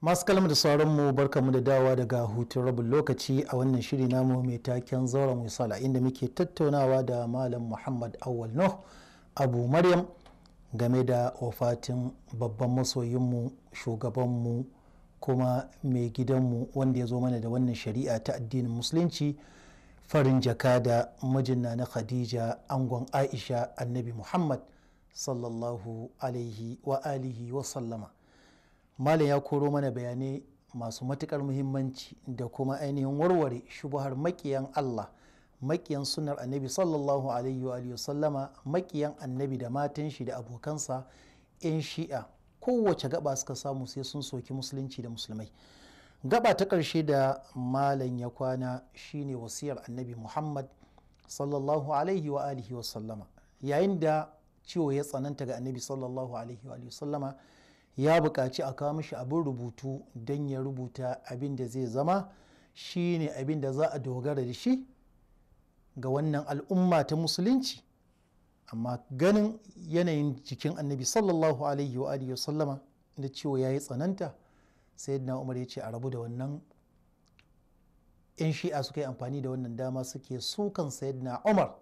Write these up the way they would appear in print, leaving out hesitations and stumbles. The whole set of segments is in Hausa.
Masu kalmar da sauran mu, barkamu da dawa daga hutun rabin lokaci a wannan shiri namu mai taken Zauren Wisala, inda muke tattaunawa da Malam Muhammad Awal Nuh Abu Maryam game da wafatin babban masoyinmu, shugabanmu, kuma mai gidanmu, wanda ya zo mana da wannan shari'a ta addinin Musulunci, farin jaka da mijin na Khadija, angon Aisha, Annabi Muhammad sallallahu alaihi wa alihi wa sallama. Malam ya koro mana bayanai masu matukar muhimmanci da kuma ainihin warware shubuhar makiyan Allah, makiyan sunnar Annabi sallallahu alaihi wa alihi wa sallama, makiyan Annabi da matan shi da abokansa, 'yan Shi'a. Kowace gaba suka samu sai sun soki Musulunci da Musulmai. Gaba ta ƙarshe da malam ya kwana shine wasiyar Annabi Muhammad sallallahu alaihi wa alihi wa sallama. Yayin da ciwo ya tsananta ga Annabi sallallahu alaihi wa alihi wa sallama, ya buƙaci a kawo mishi abin rubutu don ya rubuta abin da zai zama shine abin da za a dogara da shi ga wannan al'umma ta Musulunci. Amma ganin yanayin jikin Annabi sallallahu alaihi wa alihi wa sallama da ciwo ya yi tsananta, Sayyidina Umar ya ce a rabu da wannan. 'Yan Shi'a suka yi amfani da wannan dama suke sukan Sayyidina Umar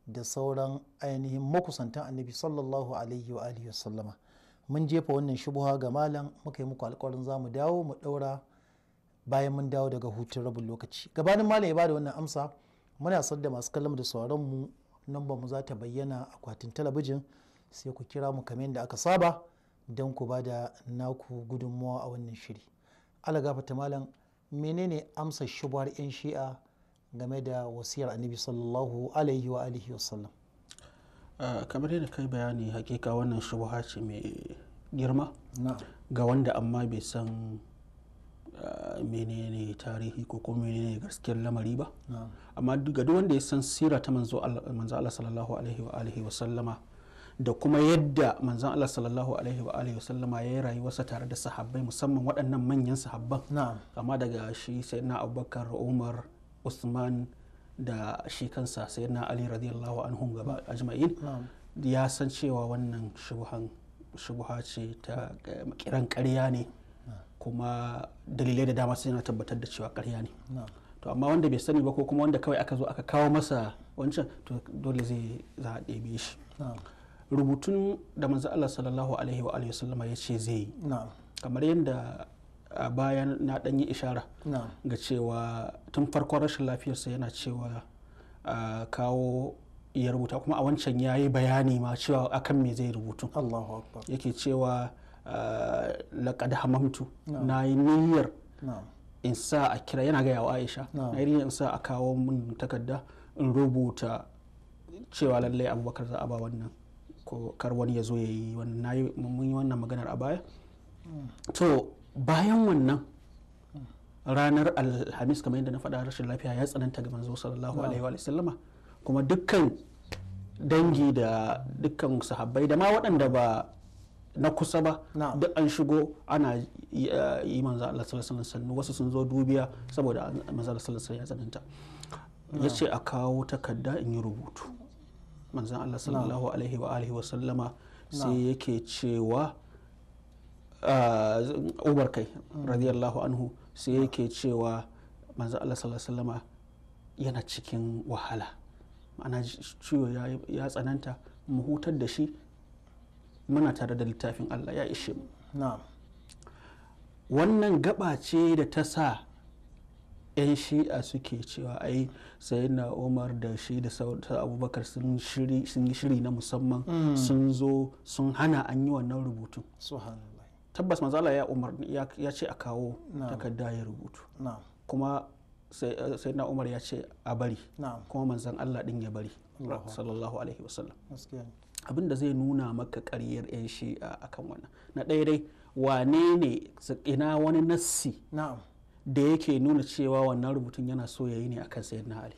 da sauran ainihin makusantan Annabi sallallahu alaihi wa alihi wa sallama. Mun jefa wannan shubuha ga malam, muka yi muku alkawarin za mu dawo mu daura bayan mun dawo daga hutun rabin lokaci. Gabanin malam ya bada wannan amsa, muna sanar da masu kallon da sauraron mu namba mu za ta bayyana akwatin talabijin, sai ku kira mu kamar yadda aka saba don ku ba da naku gudunmuwa a wannan shiri. Ala gafata malam, menene amsa shubuhar 'yan Shi'a game da wasiyar Annabi sallallahu alaihi wa alihi wasallam? Kamar yadda kai bayani, hakika wannan shubuha ce mai girma ga wanda amma bai san menene tarihi ko kuma menene gaskiyar lamari ba. Amma ga duk wanda ya san sira ta manzo Allah sallallahu alaihi wa alihi wa sallama da kuma yadda manzon Allah sallallahu alaihi wa alihi wa sallama ya yi rayuwarsa tare da sahabbai, musamman waɗannan manyan sahabban, kama daga shi Sayyidina Abubakar, Umar, Usman da shi kansa Sayyidina Ali radiyallahu anhum gaba ajma'in, ya san cewa wannan shubuha ce ta kiran ƙarya ne, kuma dalilai da dama suna tabbatar da cewa ƙarya ne. To amma wanda bai sani ba ko kuma wanda kawai aka zo aka kawo masa wancan, to dole zai za a ɗebe shi. Rubutun da manzo Allah sallallahu alaihi wa alihi wasallama ya ce zai yi, kamar yadda a bayan na ɗan yi ishara ga cewa tun farkon rashin lafiyarsa yana cewa a kawo ya rubuta, kuma a wancan ya yi bayani ma cewa akan me zai rubutu. Allahu akbar. Yake cewa, laqad hamamtu, na yi niyyar in sa a kira, yana gaya wa Aisha, na yi niyyar in sa a kawo mun takarda in rubuta cewa lallai Abubakar za a ba wannan, ko kar wani ya zo ya yi wannan. Nayi mun yi wannan maganar a baya. To bayan wannan, ranar Alhamis, kamar yadda na faɗa, rashin lafiya ya tsananta ga manzo sallallahu alaihi wa sallama, kuma dukkan dangi da dukkan sahabbai da ma waɗanda ba na kusa ba, duk an shigo ana yi manzo Allah sallallahu alaihi wasallam. Wasu sun zo dubiya saboda manzo Allah sallallahu alaihi wasallam ya tsananta. Ya ce a kawo takarda in yi rubutu. Manzon Allah sallallahu alaihi wa alihi wa sallama sai yake cewa, Umar kai radiyallahu anhu sai yake cewa manzon Allah sallallahu alaihi wasallama yana cikin wahala, ma'ana ciwo ya tsananta, mu hutar da shi, muna tare da littafin Allah, ya ishe mu. Wannan gaba ce da ta sa 'yan Shi'a suke cewa ai Sayyidina Umar da shi da Abubakar sun yi shiri na musamman, sun zo sun hana an yi wannan rubutun. Tabbas manzo Allah ya umar ya ce a kawo takarda ya rubutu, kuma Sayyidina Umar ya ce a bari, kuma manzon Allah din ya bari sallallahu alaihi wasallam. Abin da zai nuna maka ƙaryar 'yan Shi'a akan wannan, na ɗaya dai, wane ne, ina wani nassi da yake nuna cewa wannan rubutun yana so ya yi ne akan Sayyidina Ali?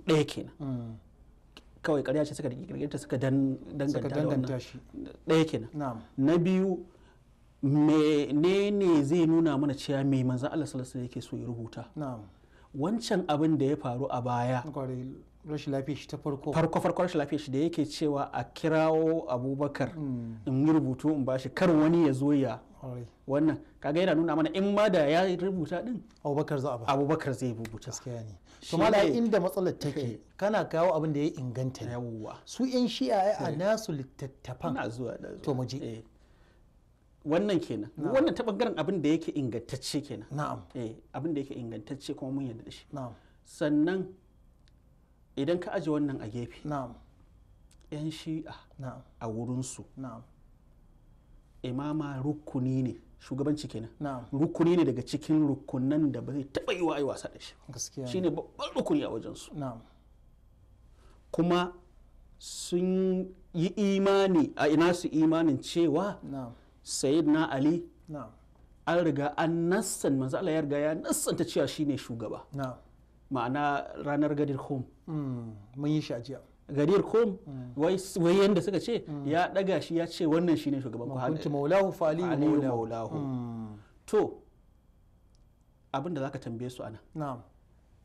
Ɗaya kenan. Kawai ƙarya ce suka kirkirta suka danganta da wannan. Ɗaya kenan. Na biyu, menene zai nuna mana cewa mai manzon Allah sallallahu alaihi yake so ya rubuta? Wancan abin da ya faru a baya, rashin lafiyar shi ta farko. Farko farko rashin lafiyar shi da yake cewa a kirawo Abubakar in yi rubutu in bashi, kar wani ya zo ya Wannan kaga yana nuna mana in ma da ya rubuta din Abubakar za a ba, Abubakar zai rubuta. Gaskiya ne. To mala inda matsalar take, kana kawo abin da ya inganta ne. Yawwa. Su yan Shi'a a nasu littattafan. Ina zuwa da To mu je. Wannan kenan. Wannan ta bangaren abin da yake ingantacce kenan. Na'am. Abin da yake ingantacce kuma mun yarda da shi. Na'am. Sannan idan ka aje wannan a gefe. Na'am. Yan Shi'a. Na'am. A wurinsu. Na'am. Imama rukuni ne, shugabanci kenan. Na'am. Rukuni ne daga cikin rukunan da ba zai taɓa yi wa ai wasa da shi. Gaskiya. Shine babban rukuni a wajensu. Na'am. Kuma sun yi imani a ina su imanin cewa Na'am. Sayyidina Ali. Na'am. An riga an nassan, manzo Allah ya riga ya nassanta cewa shine shugaba. Na'am. Ma'ana ranar Gadir Khum. Mun yi shi a jiya. Gadir Khum wai yanda suka ce ya daga shi ya ce wannan shine shugaban ku. Kuntu maulahu fa Aliyu maulahu. To abin da zaka tambaye su ana. Na'am.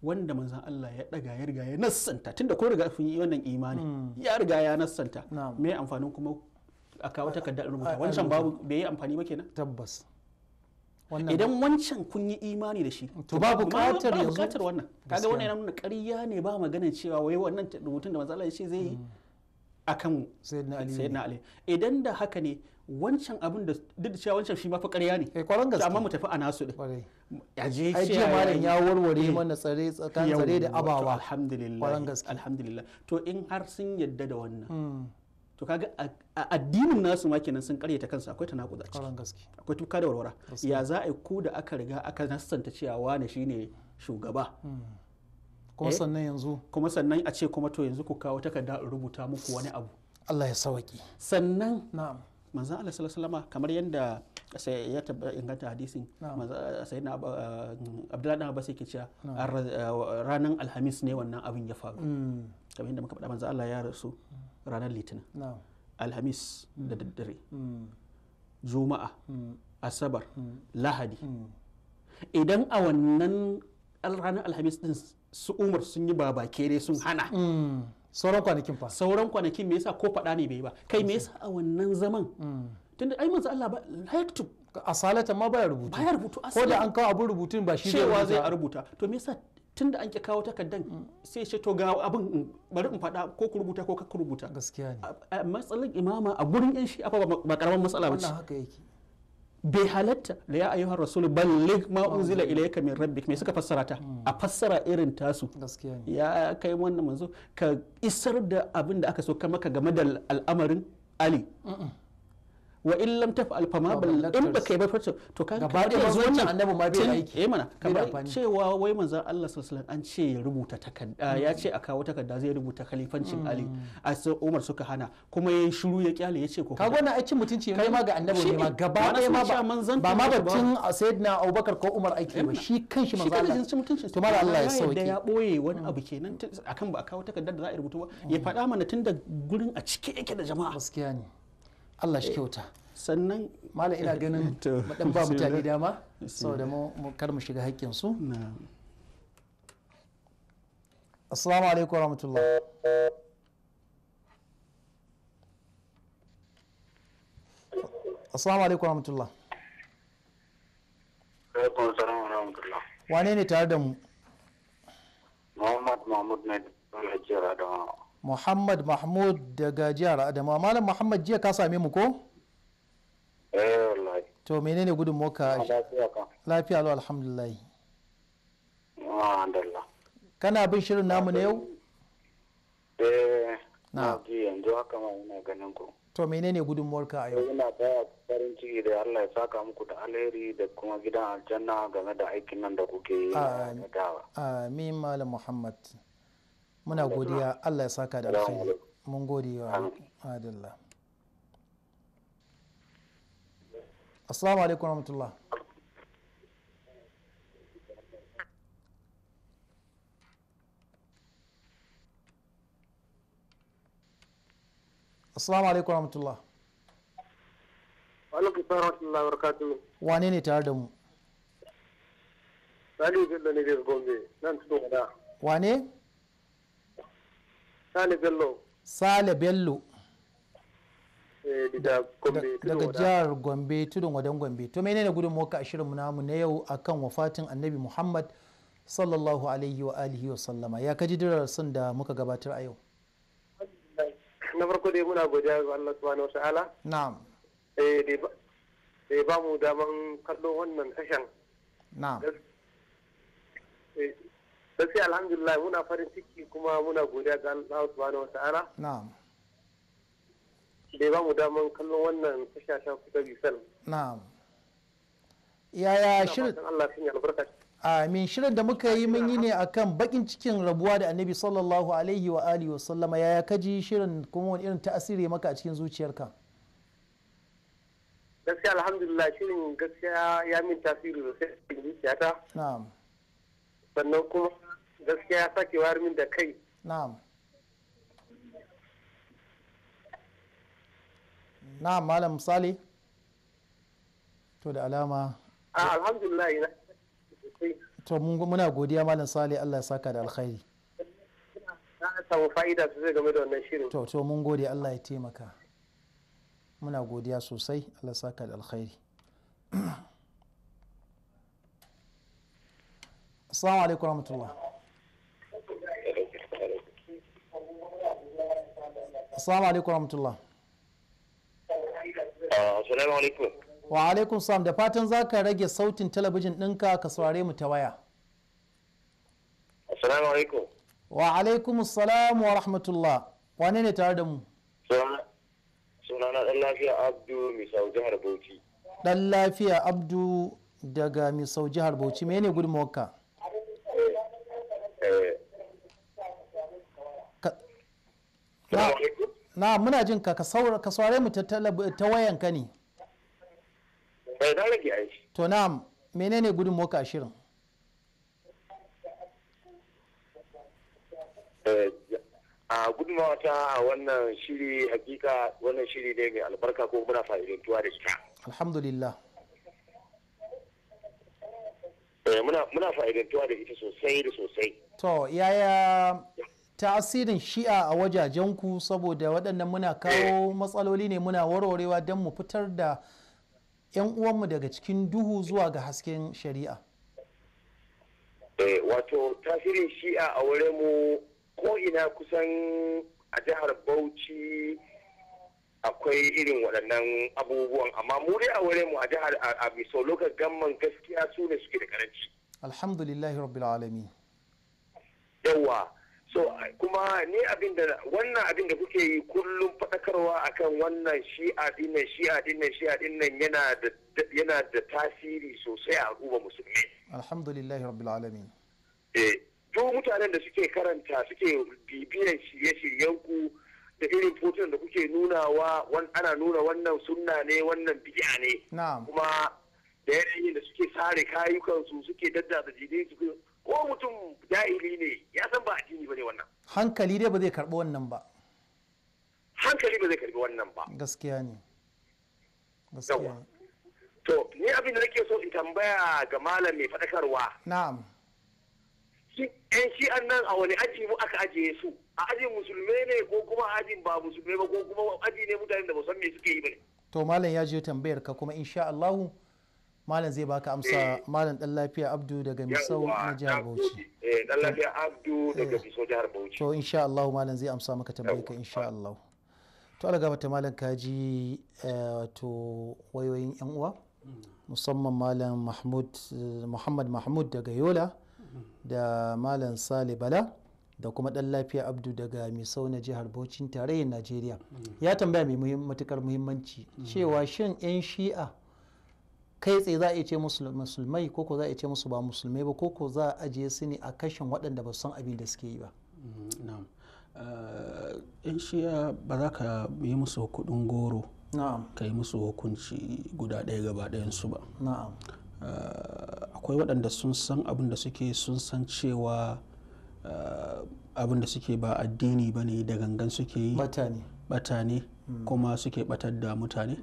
Wanda manzon Allah ya daga ya riga ya nassanta, tunda ko riga kun yi wannan imani ya riga ya nassanta. Me amfanin kuma a kawo takardar rubuta wancan babu bai yi amfani ba kenan? Tabbas. Idan wancan kun yi imani da shi to ba bukatar yanzu, bukatar wannan. Kaga wannan yana nuna ƙarya ne, ba maganar cewa wai wannan rubutun da manzo Allah ya ce zai yi akan Sayyidina Ali. Idan da haka ne wancan abin da duk da cewa wancan shi ma fa ƙarya ne. Eh, kwaran gaske. Amma mu tafi a nasu din. Aje ai jiya malam ya warware mana tsare tsakanin tsare da abawa. Alhamdulillah. Kwaran gaske. Alhamdulillah. To in har sun yadda da wannan. To kaga a addinin nasu ma kenan sun karyata kansu, akwai tanakuza ciki, akwai tuka da warwara. Ya za a yi ku da aka riga aka nassanta cewa wane shine shugaba, kuma sannan yanzu kuma sannan a ce kuma to yanzu ku kawo takarda in rubuta muku wani abu. Allah ya sawaki. Sannan na'am, manzon Allah sallallahu alaihi wasallam kamar yanda sai ya tabbata inganta hadisin sayyidina Abdullahi dan Abbas yake cewa ranar Alhamis ne wannan abin ya faru. Kamar yadda muka faɗa, manzon Allah ya rasu ranar Litinin, Alhamis da daddare, Juma'a, Asabar, Lahadi. Idan a wannan ranar Alhamis din su Umar sun yi babakere sun hana sauran kwanakin fa, sauran kwanakin me yasa ko faɗa ne bai ba? Kai me yasa a wannan zaman? Tunda ai manzo Allah ba yaktub asalatan ma baya rubutu, baya rubutu ko da an kawo abun rubutun ba shi cewa zai a rubuta. To me yasa tunda an ki kawo takardan sai ce to ga abin bari in faɗa ko ku rubuta ko ku rubuta. Gaskiya ne. Matsalar imama a gurin yan shi'a ba karaman matsala ba ce. Wannan haka yake. Bai halatta da ya ayyuhar rasul balligh ma unzila ilayka min rabbik, me suka fassara ta? A fassara irin tasu. Gaskiya ne. Ya kai wannan manzo ka isar da abin da aka so ka maka game da al'amarin Ali. Wa in lam taf'al fama bal in baka yi ba to kaga gaba da yanzu wannan annabi ma bai aiki. Eh mana kamar cewa wai manzon Allah sallallahu alaihi wasallam an ce ya rubuta takarda, ya ce a kawo takarda zai rubuta khalifancin Ali, a sai Umar suka hana kuma yayi shiru ya kyale ya ce ko kaga wannan aikin mutunci ne ma ga annabi ne ma gaba ɗaya ma ba ma batun sayyidina Abubakar ko Umar aiki ba, shi kanshi manzon Allah shi to mala Allah ya sauke. Ya boye wani abu kenan akan ba a kawo takardar da za a rubuta ba, ya faɗa mana tunda gurin a cike yake da jama'a. Gaskiya ne. Allah shi kyauta. Sannan malam ina ganin mu dan ba mutane dama saboda mu kar mu shiga haƙƙin su. Assalamu alaikum warahmatullah. Assalamu alaikum warahmatullah. Alaikum salam warahmatullah. Wane ne tare da mu? Muhammad Mahmud ne daga jihar Adamawa. Muhammad Mahmud daga jihar Adamawa. Malam Muhammad, jiya ka same mu ko? Eh wallahi. To menene gudunmuwarka? Lafiya ka. Lafiya lau, alhamdulillah. Alhamdulillah. Kana bin shirin namu na yau? Eh, na ji yanzu haka ma ina ganin ku. To menene gudunmuwarka a yau? Ina taya farin ciki da Allah ya saka muku da alheri da kuma gidan aljanna game da aikin nan da kuke yi na dawa. Amin Malam Muhammad. Muna godiya, Allah ya saka da alkhairi. Mun gode wa adalla. Assalamu alaikum warahmatullah. Assalamu alaikum warahmatullah. Wa alaikum salam warahmatullahi wabarakatuh. Wane ne tare da mu? Salihu Bello ne daga Gombe, nan tudun wada. Wane? Sale Bello. Sale Bello. Daga Gombe. Daga jihar Gombe, tudun wadan Gombe. To menene gudunmuwarka a shirinmu namu na yau akan wafatin Annabi Muhammad sallallahu alaihi wa alihi wa sallama? Ya kaji darasin da muka gabatar a yau? Na farko dai muna godiya ga Allah subhanahu wa ta'ala. Na'am. Da ya ba mu daman kallon wannan tashan. Na'am. Gaskiya alhamdulillah muna farin ciki kuma muna godiya ga Allah subhanahu wa ta'ala. Na'am. Da ya ba mu daman kallon wannan tasha ta kusa Wisal. Na'am. Yaya shirin? Allah sun yi albarka. Amin. Shirin da muka yi mun yi ne akan bakin cikin rabuwa da Annabi sallallahu alaihi wa alihi wa sallama. Yaya kaji shirin kuma wani irin ta'asiri maka a cikin zuciyarka? Gaskiya alhamdulillah shirin gaskiya ya min tasiri sosai a cikin zuciyata. Na'am. Sannan kuma gaskiya ya sake wayar min da kai. Na'am. Na'am Malam Sale. To da alama. Alhamdulillah. To muna godiya Malam Sale, Allah ya saka da alkhairi. Na samu fa'ida sosai game da wannan shirin. To mun gode, Allah ya taimaka. Muna godiya sosai, Allah ya saka da alkhairi. Assalamu alaikum warahmatullah. Assalamu alaikum warahmatullah. Assalamu alaikum. Wa alaikum salam. Da fatan za ka rage sautin talabijin ɗinka ka saurare mu ta waya. Assalamu alaikum. Wa alaikum salam wa rahmatullah. Wane ne tare da mu? Sunana Ɗan Lafiya Abdu, Misau, jihar Bauchi. Ɗan Lafiya Abdu daga Misau, jihar Bauchi. Mene gudunmawarka? Na muna jin ka, ka saurare mu ta wayanka ne. To na'am, menene gudunmawarka a shirin? A gudunmawa ta a wannan shiri, hakika wannan shiri ne mai albarka ko muna fa'idantuwa da ita. Alhamdulillah. Muna fa'idantuwa da ita sosai da sosai. To yaya tasirin shi'a a wajajenku? Saboda waɗannan muna kawo matsaloli ne muna warwarewa don mu fitar da 'yan uwanmu daga cikin duhu zuwa ga hasken shari'a. Wato tasirin shi'a a wurin mu ko ina kusan a jihar Bauchi akwai irin waɗannan abubuwan, amma mu dai a wurin mu a jihar a Miso local gamman gaskiya su ne suke da karanci. Alhamdulillahi rabbil alamin. Yawa. So kuma ni abin da wannan abin da kuke yi kullum faɗakarwa akan wannan shi'a dinnan shi'a dinnan shi'a dinnan yana da tasiri sosai a al'umma musulmi. Alhamdulillahi rabbil alamin. Duk mutanen da suke karanta suke bibiyan shirye-shiryen ku da irin fotunan da kuke nunawa, ana nuna wannan sunna ne, wannan bid'a ne. Na'am. Kuma da yanayin da suke sare kayukansu, suke daddatsa jini su, ko mutum jahili ne ya san ba addini bane wannan. Hankali dai ba zai karbi wannan ba. Hankali ba zai karbi wannan ba. Gaskiya ne. Gaskiya ne. To ni abin da nake so in tambaya ga malam mai faɗakarwa. Na'am. Yan shi'an nan a wani aji mu aka ajiye su? A ajin musulmai ne ko kuma ajin ba musulmai ba, ko kuma aji ne mutanen da ba san me suke yi ba ne? To malam ya je tambayar ka, kuma insha Allahu malam zai baka amsa. Malam Dan Lafiya Abdu daga Misau na jihar Bauchi. Dan Lafiya Abdu daga Misau jihar Bauchi. To insha Allahu malam zai amsa maka tambayar ka insha Allahu. To Allah gafarta malam, kaji wato wayoyin yan uwa, musamman malam Mahmud Muhammad Mahmud daga Yola, da malam Sale Bala, da kuma Dan Lafiya Abdu daga Misau na jihar Bauchin tarayyar Najeriya. Ya tambaya mai matukar muhimmanci cewa shin 'yan shi'a kai tsaye za a iya ce musu musulmai, ko ko za a iya ce musu ba musulmai ba, ko ko za a ajiye su ne a kashin waɗanda ba su san abin da suke yi ba? Na'am. 'Yan shi'a ba za ka yi musu kuɗin goro ka yi musu hukunci guda ɗaya gaba ɗayansu ba. Na'am. Akwai waɗanda sun san abin da suke, sun san cewa abin da suke ba addini ba ne, da gangan suke yi, bata ne kuma suke batar da mutane.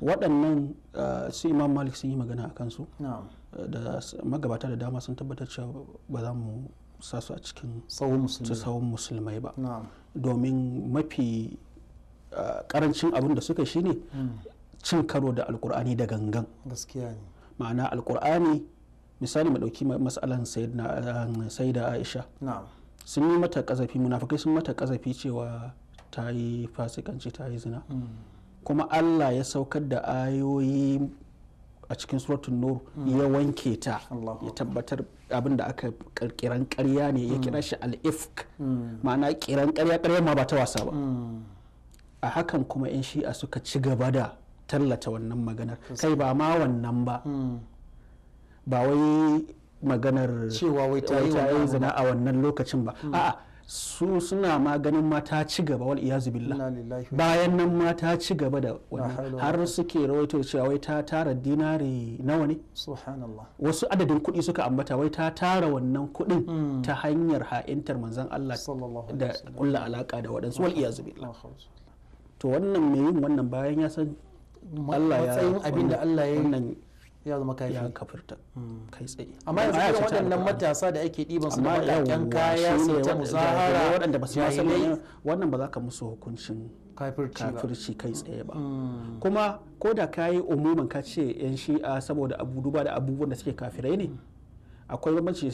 Waɗannan su Imam Malik sun yi magana a kansu, da magabata da dama sun tabbatar cewa ba za mu sa su a cikin sahun musulmai ba, domin mafi Karancin abin da suka shine cin karo da Alkur'ani da gangan. Gaskiya ne. Ma'ana Alkur'ani, misali mu dauki mas'alan Sayyida Aisha. Sun yi mata kazafi, munafikai sun mata kazafi cewa ta yi fasikanci, ta yi zina. Kuma Allah ya saukar da ayoyi a cikin Suratul Nur ya wanke ta, ya tabbatar abin da aka kirkiran ƙarya ne, ya kira shi al-ifk, ma'ana kiran ƙarya, ƙarya ma ba ta wasa ba. A hakan kuma 'yan Shi'a suka ci gaba da tallata wannan maganar. Kai ba ma wannan ba, ba wai maganar cewa wai ta yi zina a wannan lokacin ba, a'a, su suna maganin mata ci gaba, wal iyazu billah, bayan nan mata ci gaba da wannan, har suke rawaito cewa wai ta tara dinari nawa ne, subhanallah, wasu adadin kuɗi suka ambata, wai ta tara wannan kuɗin ta hanyar ha'intar manzon Allah da kulla alaka da waɗansu, wal iyazu billah. To wannan mai yin wannan bayan ya san Allah ya matsayin abin da Allah ya yi, ya zama kafiri, ya kafirta kai tsaye. Amma yanzu irin waɗannan matasa da ake ɗiban su da baƙaƙen kaya su ta muzahara, waɗanda ba su ma san wannan ba, za ka musu hukuncin kafirci kai tsaye ba. Kuma ko da ka yi umuman ka ce yan Shi'a saboda abu duba da abubuwan da suke kafirai ne, akwai bambanci.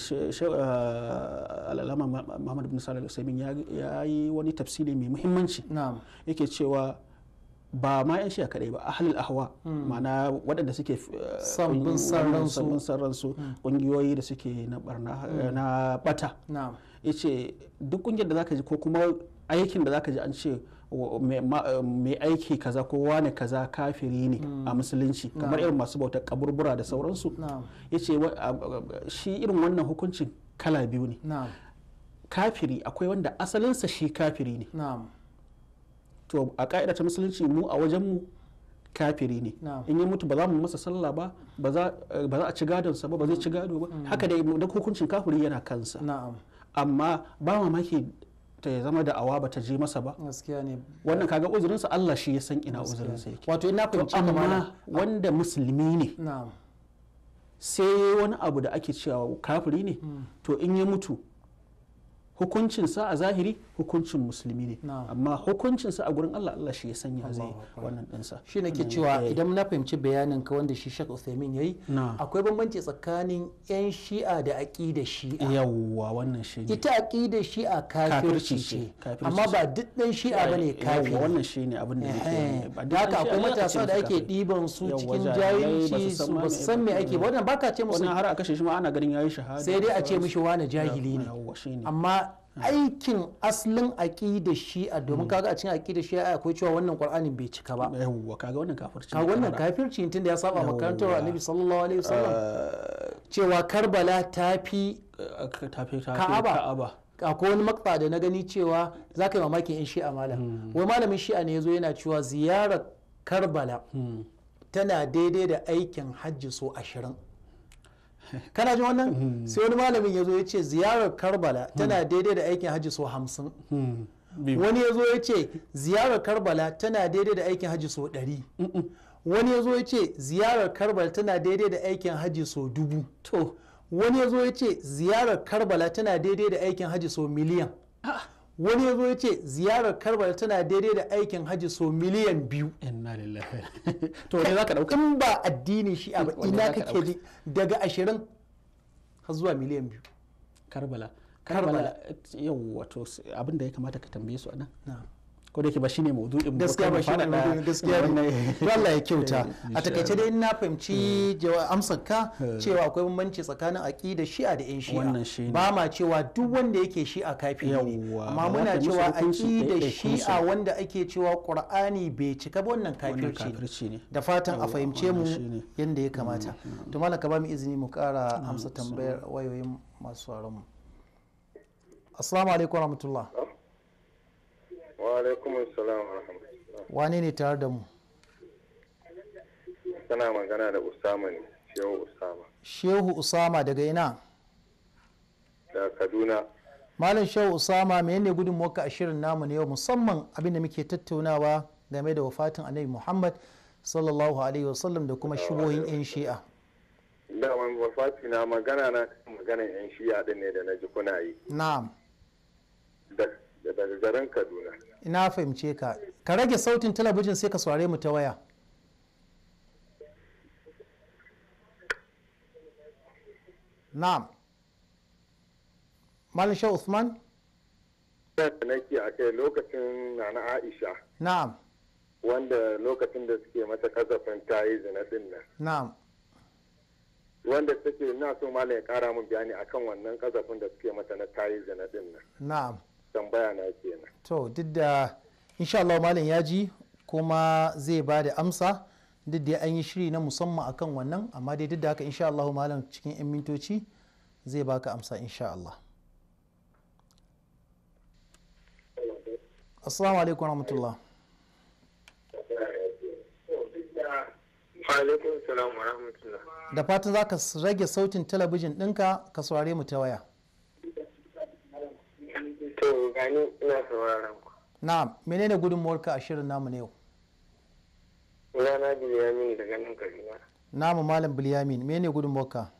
Al'alama Muhammad bin Salih Al-Usaimin ya yi wani tafsiri mai muhimmanci, yake cewa ba ma 'yan Shi'a kaɗai ba, ahlul ahwa, ma'ana waɗanda suke sabbin sarransu, ƙungiyoyi da suke na barna na bata, yace duk ƙungiyar da zaka ji ko kuma aikin da zaka ji an ce mai aiki kaza ko wane kaza kafiri ne a musulunci, kamar irin masu bautar kaburbura da sauransu, yace shi irin wannan hukuncin kala biyu ne. Kafiri akwai wanda asalinsa shi kafiri ne, to a ka'ida ta musulunci mu a wajenmu kafiri ne, in ya mutu ba za mu masa sallah ba, ba za a ci gadonsa ba, ba zai ci gado ba, haka dai duk hukuncin kafiri yana kansa. Amma ba mamaki ta zama da awa ba ta je masa ba, wannan kaga uzurinsa Allah shi ya san ina uzurinsa yake. Wato ina fahimci, amma wanda musulmi ne sai wani abu da ake cewa kafiri ne, to in ya mutu hukuncinsa a zahiri hukuncin musulmi ne, amma hukuncinsa a gurin Allah, Allah shi ya sanya zai wannan ɗinsa. Shi ne ke cewa idan na fahimci bayanin ka wanda shi Sheikh Uthaymeen yayi, akwai bambanci tsakanin yan Shi'a da aqidar Shi'a. Yawwa, wannan shi ne. Ita aqidar Shi'a kafirci ce, amma ba duk ɗan Shi'a bane kafiri. Wannan shi ne abin da yake. Da haka akwai matasa da ake ɗiban su cikin jahilci, su ba su san me ake ba, wannan baka ce musu, wannan har a kashe shi ma ana ganin yayi shahada, sai dai a ce mishi wani jahili ne. Amma aikin asalin aqidar Shi'a, domin kaga a cikin aqidar Shi'a akwai cewa wannan Qur'anin bai cika ba. Yawwa, kaga wannan kafirci, kaga wannan kafirci tunda ya saba makarantar Annabi sallallahu alaihi wasallam, cewa Karbala ta fi Ka'aba. Akwai wani makta da na gani cewa za ka yi mamakin yan Shi'a malam, wai malamin Shi'a ne ya zo yana cewa ziyarar Karbala tana daidai da aikin hajji so 20. Kana jin wannan? Sai wani malamin ya zo ya ce ziyarar Karbala tana daidai da aikin hajji so 50. Wani ya zo ya ce ziyarar Karbala tana daidai da aikin hajji so 100. Wani ya zo ya ce ziyarar Karbala tana daidai da aikin hajji so 1000. To wani ya zo ya ce ziyarar Karbala tana daidai da aikin hajji so miliyan. Wani ya zo ya ce ziyarar Karbala tana daidai da aikin hajji so 2,000,000. Inna lillahi. To ne zaka dauka in ba addini shi ba, ina kake ji daga 20 har zuwa 2,000,000. Karbala, Karbala yau, wato abin da ya kamata ka tambaye su anan, ko da yake ba shine maudu'in mu, gaskiya ba shine maudu'in, gaskiya ne. To Allah ya kyauta. A takaice dai na fahimci amsar ka cewa akwai bambanci tsakanin aqida Shi'a da yan Shi'a. Ba ma cewa duk wanda yake Shi'a kafiri ne, amma muna cewa aqida Shi'a wanda ake cewa Qur'ani bai cika ba, wannan kafirci ne. Da fatan a fahimce mu yanda ya kamata. To malam, ka ba mu izini mu kara amsa tambayar wayoyin masu sauraron mu. Assalamu alaikum warahmatullah. Wa alaikum assalam wa rahmatullah. Wane ne tare da mu? Kana magana da Usama ne, Shehu Usama. Shehu Usama daga ina? Daga Kaduna. Malam Shehu Usama, menene gudunmuwarka a shirin namu na yau, musamman abin da muke tattaunawa game da wafatin Annabi Muhammad sallallahu alaihi wasallam da kuma shubohin 'yan Shi'a? Daman wafati na magana na maganan 'yan Shi'a din ne da na ji kuna yi. Na'am. Da Daga garin Kaduna. Ina fahimce ka. Ka rage sautin talabijin sai ka saurare mu ta waya. Na'am. Malam Shehu Usman? Da nake a kai lokacin Nana Aisha. Na'am. Wanda lokacin da suke mata kasafin ta yi zina din nan. Na'am. Wanda take ina so malam ya kara min bayani akan wannan kasafin da suke mata na ta yi zina din nan. Na'am. Tambaya na kenan. To duk da insha Allah malam ya ji kuma zai ba da amsa, duk da an yi shiri na musamman akan wannan, amma dai duk da haka insha Allah malam cikin 'yan mintoci zai baka amsa insha Allah. Assalamu alaikum warahmatullah. Alaikum salam wa rahmatullah. Da fatan za ka rage sautin talabijin ɗinka ka saurare mu ta waya. To gani ina sauraron ku. Na'am, menene gudunmuwarka a shirin namu na yau? Sunana Bilyamin daga nan Kaduna. Namu Malam Bilyamin, menene gudunmuwarka?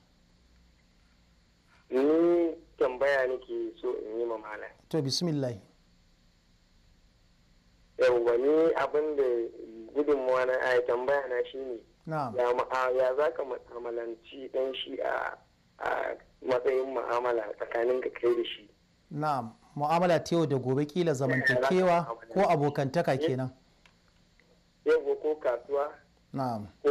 Ni tambaya nake so in yi ma malam. To bismillah. Yawwa, ni abin da gudunmuwa na ai tambaya na shine. Na'am. Ya za ka mu'amalanci dan shi a matsayin mu'amala tsakanin ka kai da shi? Na'am, mu'amala ta yau da gobe, kila zamantakewa ko abokantaka kenan. Yau ko kasuwa. Na'am. Ko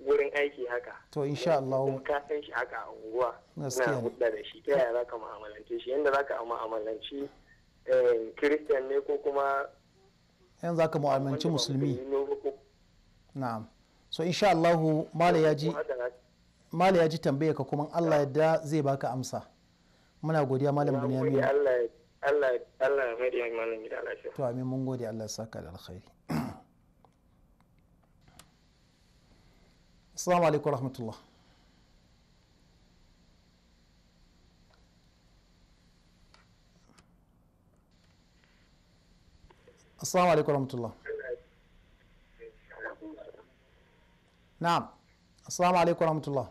wurin aiki haka. To insha Allah. Ka san shi haka a unguwa. Gaskiya. Na hudda da shi, ta yaya za ka mu'amalance shi? Yanda za ka mu'amalanci Christian ne ko kuma yanzu za ka mu'amalanci musulmi. Na'am. So insha Allah Mala ya ji, Mala ya ji tambaye ka kuma Allah yadda zai baka amsa. Muna godiya Malam Bunyamin. Allah Allah Allah ya mai da malam gida lafiya. To amin, mun gode, Allah ya saka da alkhairi. Assalamu alaikum warahmatullah. Assalamu alaikum warahmatullah. Na'am. Assalamu alaikum warahmatullah.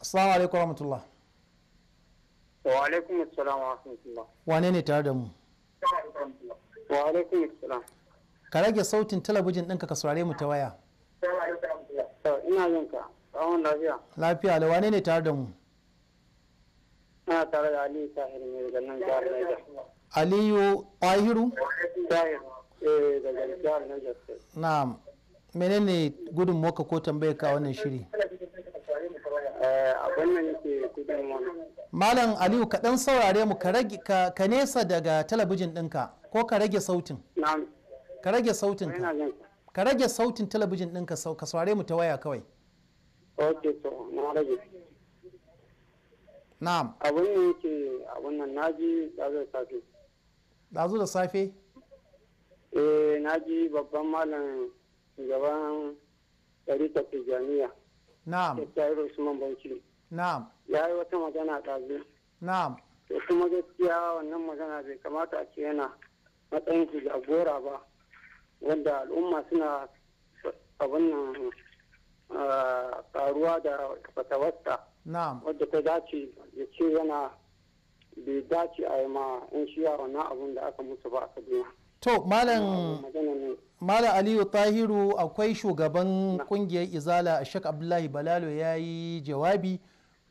Assalamu alaikum warahmatullah. Wa alaikum assalam wa rahmatullah. Wane ne tare da mu? Wa alaikum assalam. Ka rage sautin talabijin ɗinka ka saurare mu ta waya. Ina jin ka. Tsawon lafiya. Lafiya da wane ne tare da mu? Ina tare da Aliyu Tahir ne daga nan jihar Niger. Aliyu Tahiru? Tahir, eh, daga jihar Niger State. Na'am. Menene gudunmuwarka ko tambayar ka wannan shiri? Abin da nake gudunmuwa. Malam Aliyu, ka dan saurare mu, ka rage ka nesa daga talabijin ɗinka ko ka rage sautin. Na'am. Ka rage sautin Ina ka. jin ka. Ka rage sautin talabijin ɗinka ka saurare mu ta waya kawai. Ok, to na rage. Na'am. Abin da yake abin nan naji ɗazu da safe. Ɗazu da safe? Eh, naji babban malam shugaban ɗarikar Tijjaniya. Na'am. Tahiru Usman Bauchi. Na'am. Ya yi wata magana ɗazu. Na'am. To kuma gaskiya wannan magana bai kamata a ce yana matsayin su jagora ba, wanda al'umma suna abin nan karuwa da fatawarsa. Na'am. Wadda ta dace ya ce yana bai dace a yi ma 'yan shiya wannan abun da aka musu ba a Kaduna. To Malam Magana ne. Malam Aliyu Tahiru, akwai shugaban kungiyar Izala Sheikh Abdullahi Balalo ya yi jawabi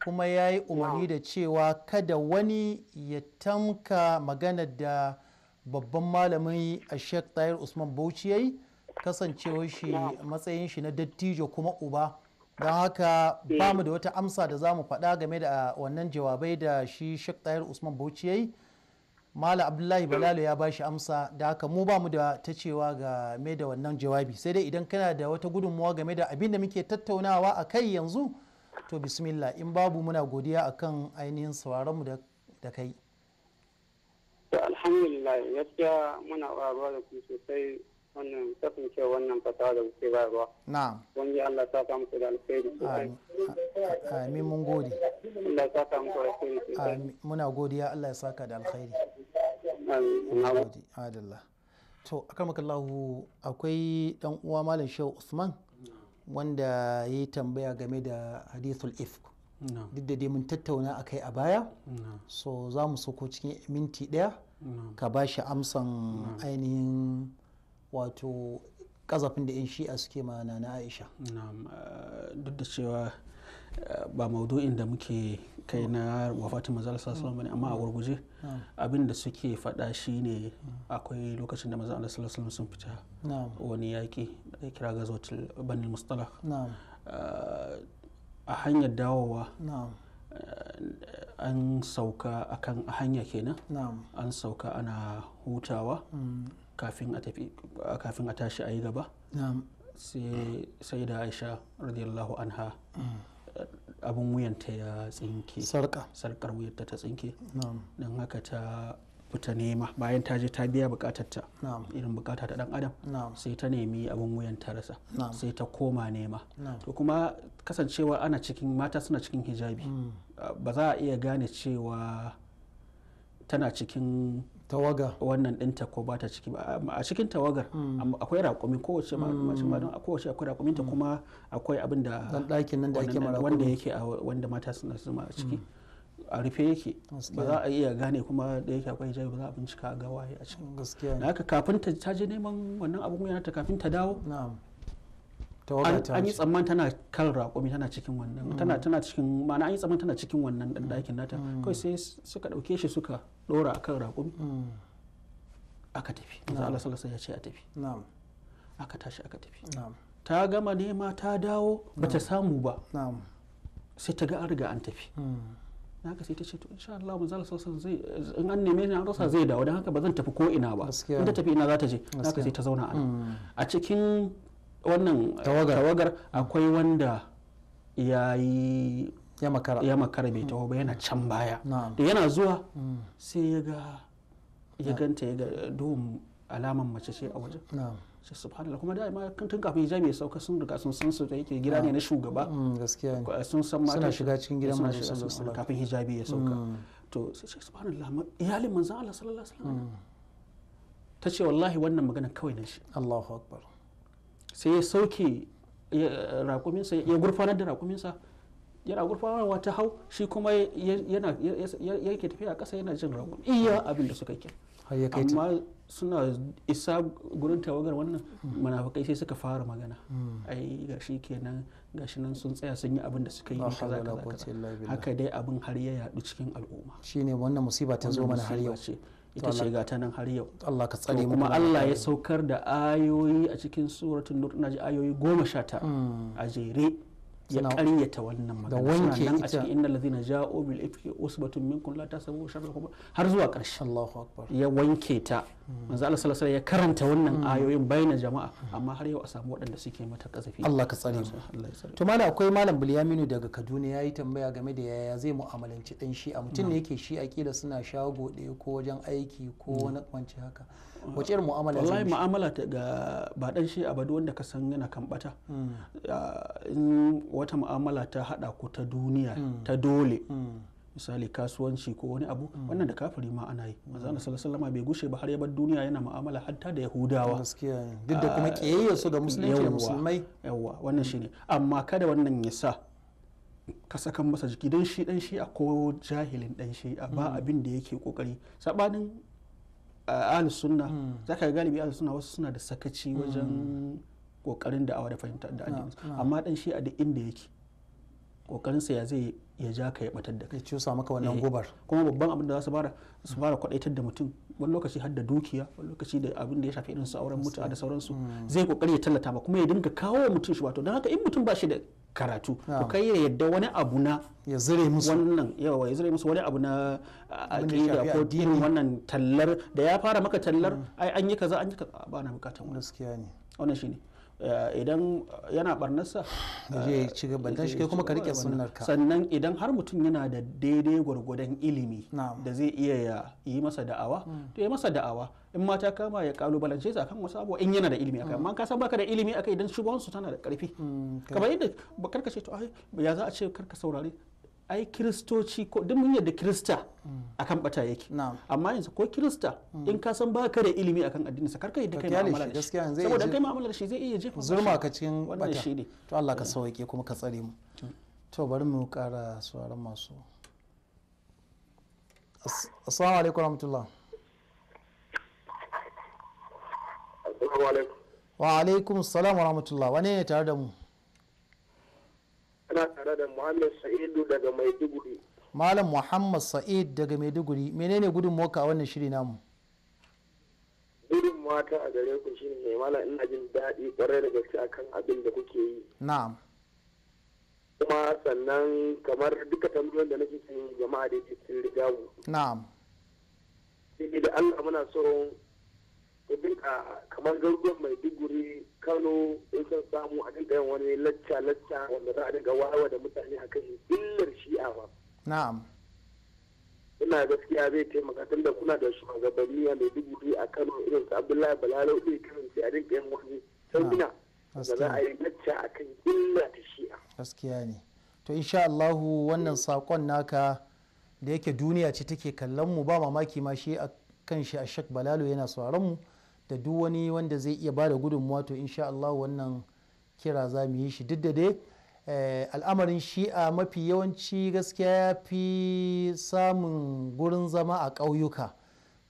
kuma ya yi umarni da cewa kada wani ya tamka magana da babban malamin Sheikh Tahir Usman Bauchi ya yi, kasancewar shi matsayin shi na dattijo kuma uba. Don haka ba mu da wata amsa da za mu faɗa game da wannan jawabai da shi Sheikh Tahir Usman Bauchi ya yi. Malam Abdullahi Balalo ya bashi amsa, da haka mu ba mu da ta cewa game da wannan jawabi, sai dai idan kana da wata gudunmuwa game da abin da muke tattaunawa a kai yanzu, to bismillah. In babu, muna godiya akan ainihin sauraron mu da kai. To alhamdulillah, gaskiya muna ƙaruwa da ku sosai wannan kasancewa wannan fatawa da kuke bayarwa. Na'am. Wanda Allah ya saka muku da alkhairi sosai. Amin, amin, mun gode. Allah ya saka muku da alkhairi sosai. Amin, muna godiya, Allah ya saka da alkhairi. Amin. Mun gode, adalla. To akramakallahu, akwai dan uwa Malam Shehu Usman wanda ya yi tambaya game da hadithul ifk. Duk da dai mun tattauna a kai a baya, so za mu soko cikin minti 1 ka ba shi amsan ainihin wato kazafin da 'yan shi'a suke ma Nana Aisha. Duk da cewa ba maudu'in da muke kai na wafatin manzo Allah sallallahu alaihi wasallam bane, amma a gurguje abin da suke faɗa shine akwai lokacin da manzo Allah sallallahu alaihi wasallam sun fita wani yaƙi da kira gazwatul Bani Mustalah. A hanyar dawowa an sauka akan hanya kenan, an sauka ana hutawa kafin a tafi, kafin a tashi a yi gaba. Sai da Aisha radiyallahu anha abin wuyanta ya tsinke, sarkar wuyanta ta tsinke. Don haka ta fita nema, bayan ta je ta biya bukatarta, irin bukata ta dan adam, sai ta nemi abin wuyan ta rasa, sai ta koma nema. To kuma kasancewa ana cikin mata suna cikin hijabi, ba za a iya gane cewa tana cikin tawaga wannan ɗinta ko ba ta ciki ba. A cikin tawagar akwai raƙumi, kowace mace ma don kowace akwai raƙuminta, kuma akwai abin da dan ɗakin nan da ake mara wanda yake wanda mata suna zama a ciki, a rufe yake, ba za a iya gane, kuma da yake akwai hijabi ba za a bincika ga waye a ciki. Gaskiya da haka kafin ta je neman wannan abun wuya ta, kafin ta dawo an yi tsamman tana kan raƙumi, tana cikin wannan, tana cikin, ma'ana an yi tsamman tana cikin wannan ɗan ɗakin nata. Kawai sai suka ɗauke shi suka ɗora akan raƙumi, aka tafi. Manzo Allah sallallahu alaihi wasallam ya ce a tafi. Aka tashi aka tafi. Ta gama nema ta dawo bata samu ba. Sai ta ga an riga an tafi. Haka sai ta ce to insha Allah manzo Allah sallallahu alaihi wasallam zai, in an neme ni an rasa zai dawo, dan haka ba zan tafi ko ina ba. In ta tafi ina za ta je? Haka sai ta zauna a nan. A cikin wannan tawagar akwai wanda ya yi ya makara bai taho ba, yana can baya. Da yana zuwa sai ya ga ya ganta, ya ga duhun alaman mace ce a wajen. Sai subhanallah, kuma da ma tun kafin hijabi ya sauka sun riga sun san su, da yake gida ne na shugaba, gaskiya sun san mata suna shiga cikin gidan manzo sallallahu alaihi wasallam kafin hijabi ya sauka. To sai subhanallah, iyalin manzon Allah sallallahu alaihi wasallam. Ta ce wallahi wannan magana kawai na shi. Allahu akbar. Sai ya sauke raƙuminsa, ya gurfanar da raƙuminsa, yana gurfanarwa ta hau, shi kuma yana yake tafiya a ƙasa yana jin raƙumi iya abin da suka yi. Amma suna isa gurin tawagar wannan munafukai sai suka fara magana, ai gashi kenan, gashi nan sun tsaya sun yi abin da suka yi kaza kaza. Haka dai abin har ya yaɗu cikin al'umma. Shine wannan musiba ta zo mana har yau. Ita ce ga ta nan har yau. Allah ka tsare mu. Kuma Allah ya saukar da ayoyi a cikin suratul Nur, ina ji ayoyi 19 a jere ya ƙaryata wannan magana. Suna nan a cikin innal ladhina ja'u bil ifki usbatun minkum la tasabu sharran lakum har zuwa ƙarshe. Allahu akbar. Ya wanke ta. Manzo Allah sallallahu alaihi ya karanta wannan ayoyin bayyana jama'a, amma har yau a samu waɗanda suke mata kazafi. Allah ka tsare mu. To malam, akwai malam Bulyaminu daga Kaduna yayi tambaya game da yaya zai mu'amalanci dan shi'a. Mutum ne yake shi'a, kila suna shago ɗaya ko wajen aiki ko wani kwanci haka. Wace irin mu'amala zai wallahi mu'amala ta ga ba dan shi'a ba, duk wanda ka san yana kan bata. In wata mu'amala ta hada ku ta duniya ta dole, misali kasuwanci ko wani abu, wannan da kafiri ma ana yi. Manzo Allah sallallahu alaihi wasallam bai gushe ba har ya bar duniya yana mu'amala hatta da Yahudawa. Gaskiya ne, duk da kuma kiyayyar su ga musulunci da musulmai. Yawa, wannan shine. Amma kada wannan ya sa ka sakan masa jiki, don shi dan shi'a ko jahilin dan shi'a ba abin da yake kokari. Sabanin ahlus sunna, zaka ga galibi ahlus sunna wasu suna da sakaci wajen kokarin da'awa da fahimta da addini, amma dan shi'a duk inda yake kokarin sa ya zai ya ja ka ya batar da kai, ya cusa maka wannan gubar. Kuma babban abin da za su fara kwadaitar da mutum wani lokaci har da dukiya, wani lokaci da abin da ya shafi irin su auren mutu'a da sauransu, zai kokari ya tallata ma kuma ya dinga kawo mutum shi. Wato don haka in mutum ba shi da karatu, to kai ya yadda wani abu na ya zire musu wannan, yawa ya zire musu wani abu na aqida ko irin wannan tallar da ya fara maka tallar, ai an yi kaza an yi kaza, ba na bukatan wannan. Gaskiya ne, wannan shine. Idan yana barnarsa ya ci gaba dan shi, kai kuma ka rike sunnarka. Sannan idan har mutum yana da daidai gwargwadon ilimi da zai iya ya yi masa da'awa, to ya masa da'awa. In ma ta kama ya kalubalance sa kan wasu abubuwa in yana da ilimi akai. Amma ka san baka da ilimi akai, idan shugaban su tana da karfi, kamar yadda karka ce to ai ya za a ce karka saurare ai kiristoci, ko duk mun yadda kirista akan bata yake, amma yanzu ko kirista in ka san baka da ilimi akan addininsa, karka yadda kai mu'amala da shi, saboda kai mu'amala da shi zai iya jefa zurma ka cikin bata. To Allah ka sauke kuma ka tsare mu. To bari mu kara sauran masu. Assalamu alaikum warahmatullah. Assalamu alaikum. Wa alaikum assalam warahmatullah. Wane ne tare da mu? Ina tare da Muhammad Sa'idu daga Maiduguri. Malam Muhammad Sa'id daga Maiduguri, menene gudunmuwarka a wannan shiri namu? Gudunmuwa ta a gare ku shine mai malam, ina jin daɗi kwarai da gaske akan abin da kuke yi. Na'am. Kuma sannan kamar duka tambayoyin da nake son jama'a da yake sun riga mu. Na'am. Sai da Allah muna so ku dinka kamar garuruwan Maiduguri, Kano, in san samu a dinka yin wani lacca lacca wanda za a dinga wawa da mutane akan illar Shi'a ba. Na'am. Ina gaskiya zai taimaka tunda kuna da shugabanni a Maiduguri, a Kano, irin su Abdullahi Balalau ɗin kasance a dinka yin wani samina da za a yi lacca akan illa ta Shi'a. Gaskiya ne. To insha Allahu wannan sakon naka da yake duniya ce take kallon mu, ba mamaki ma shi a kan shi a Shak Balalo yana sauraron mu da duk wani wanda zai iya bada gudunmuwa. To insha Allah wannan kira za mu yi shi, duk da dai al'amarin Shi'a mafi yawanci gaskiya ya fi samun gurin zama a ƙauyuka,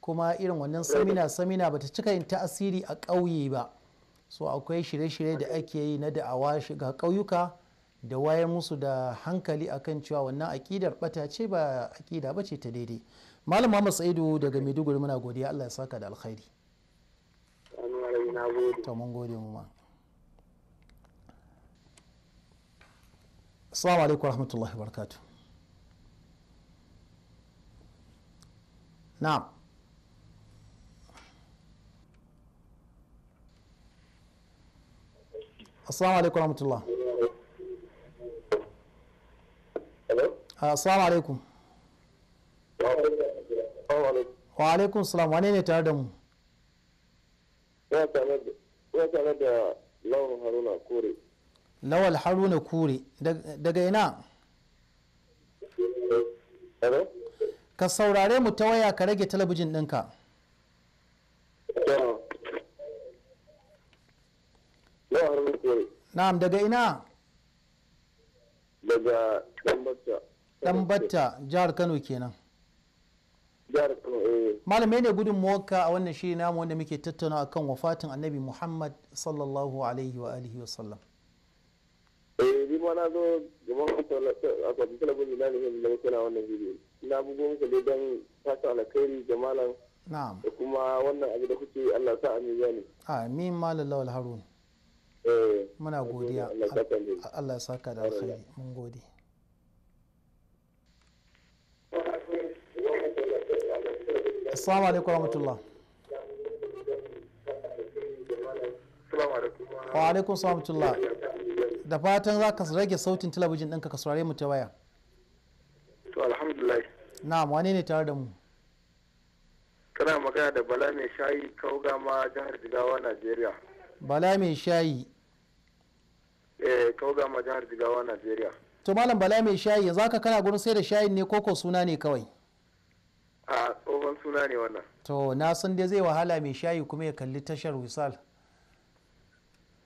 kuma irin wannan samina samina bata cika yin ta'asiri a ƙauye ba. So akwai shirye-shirye da ake yi na da'awa shiga ƙauyuka da wayar musu da hankali akan cewa wannan aƙidar bata ce, ba aƙida ba ce ta daidai. Malam Muhammad Sa'idu daga Maiduguri, muna godiya, Allah ya saka da alkhairi. To mun gode mu ma. Assalamu alaikum warahmatullahi wabarakatuh. Na'am. Assalamu alaikum warahmatullah. Assalamu alaikum. Wa alaikum salam. Wane ne tare da mu? Ya tare da Lawal Haruna Kure. Lawal Haruna Kure daga ina? Ka saurare mu ta waya, ka rage talabijin ɗinka. Lawal Haruna Kure. Na'am, daga ina? Daga Dambatta. Dambatta, jihar Kano kenan. Jihar Kano, eh. Malamai ne gudunmuwarka a wannan shiri namu wanda muke tattauna akan wafatin Annabi Muhammad sallallahu alaihi wa alihi wa sallam. Eh, ni ma na zo gaban akwatin talabijin na ne da muke na wannan bidiyo. Ina bugo muku dai don fata alkhairi ga malam. Na'am. Da kuma wannan abu da kuke, Allah sa a mizani. Amin, Malam Lawal Harun. Eh. Muna godiya. Allah ya saka da alkhairi. Mun gode. Assalamu alaikum warahmatullah. Wa alaikum salam. Da fatan za ka rage sautin talabijin ɗinka ka saurare mu ta waya. To alhamdulillah. Na'am, wane ne tare da mu? Kana magana da Bala Mai Shayi, Kaugama, jihar Jigawa, Najeriya. Bala Mai Shayi. Eh, Kaugama, jihar Jigawa, Najeriya. To Malam Bala Mai Shayi, yanzu haka kana gurin sai da shayin ne koko suna ne kawai? A tsohon suna ne wannan. To na san dai zai wahala mai shayi kuma ya kalli tashar Wisal.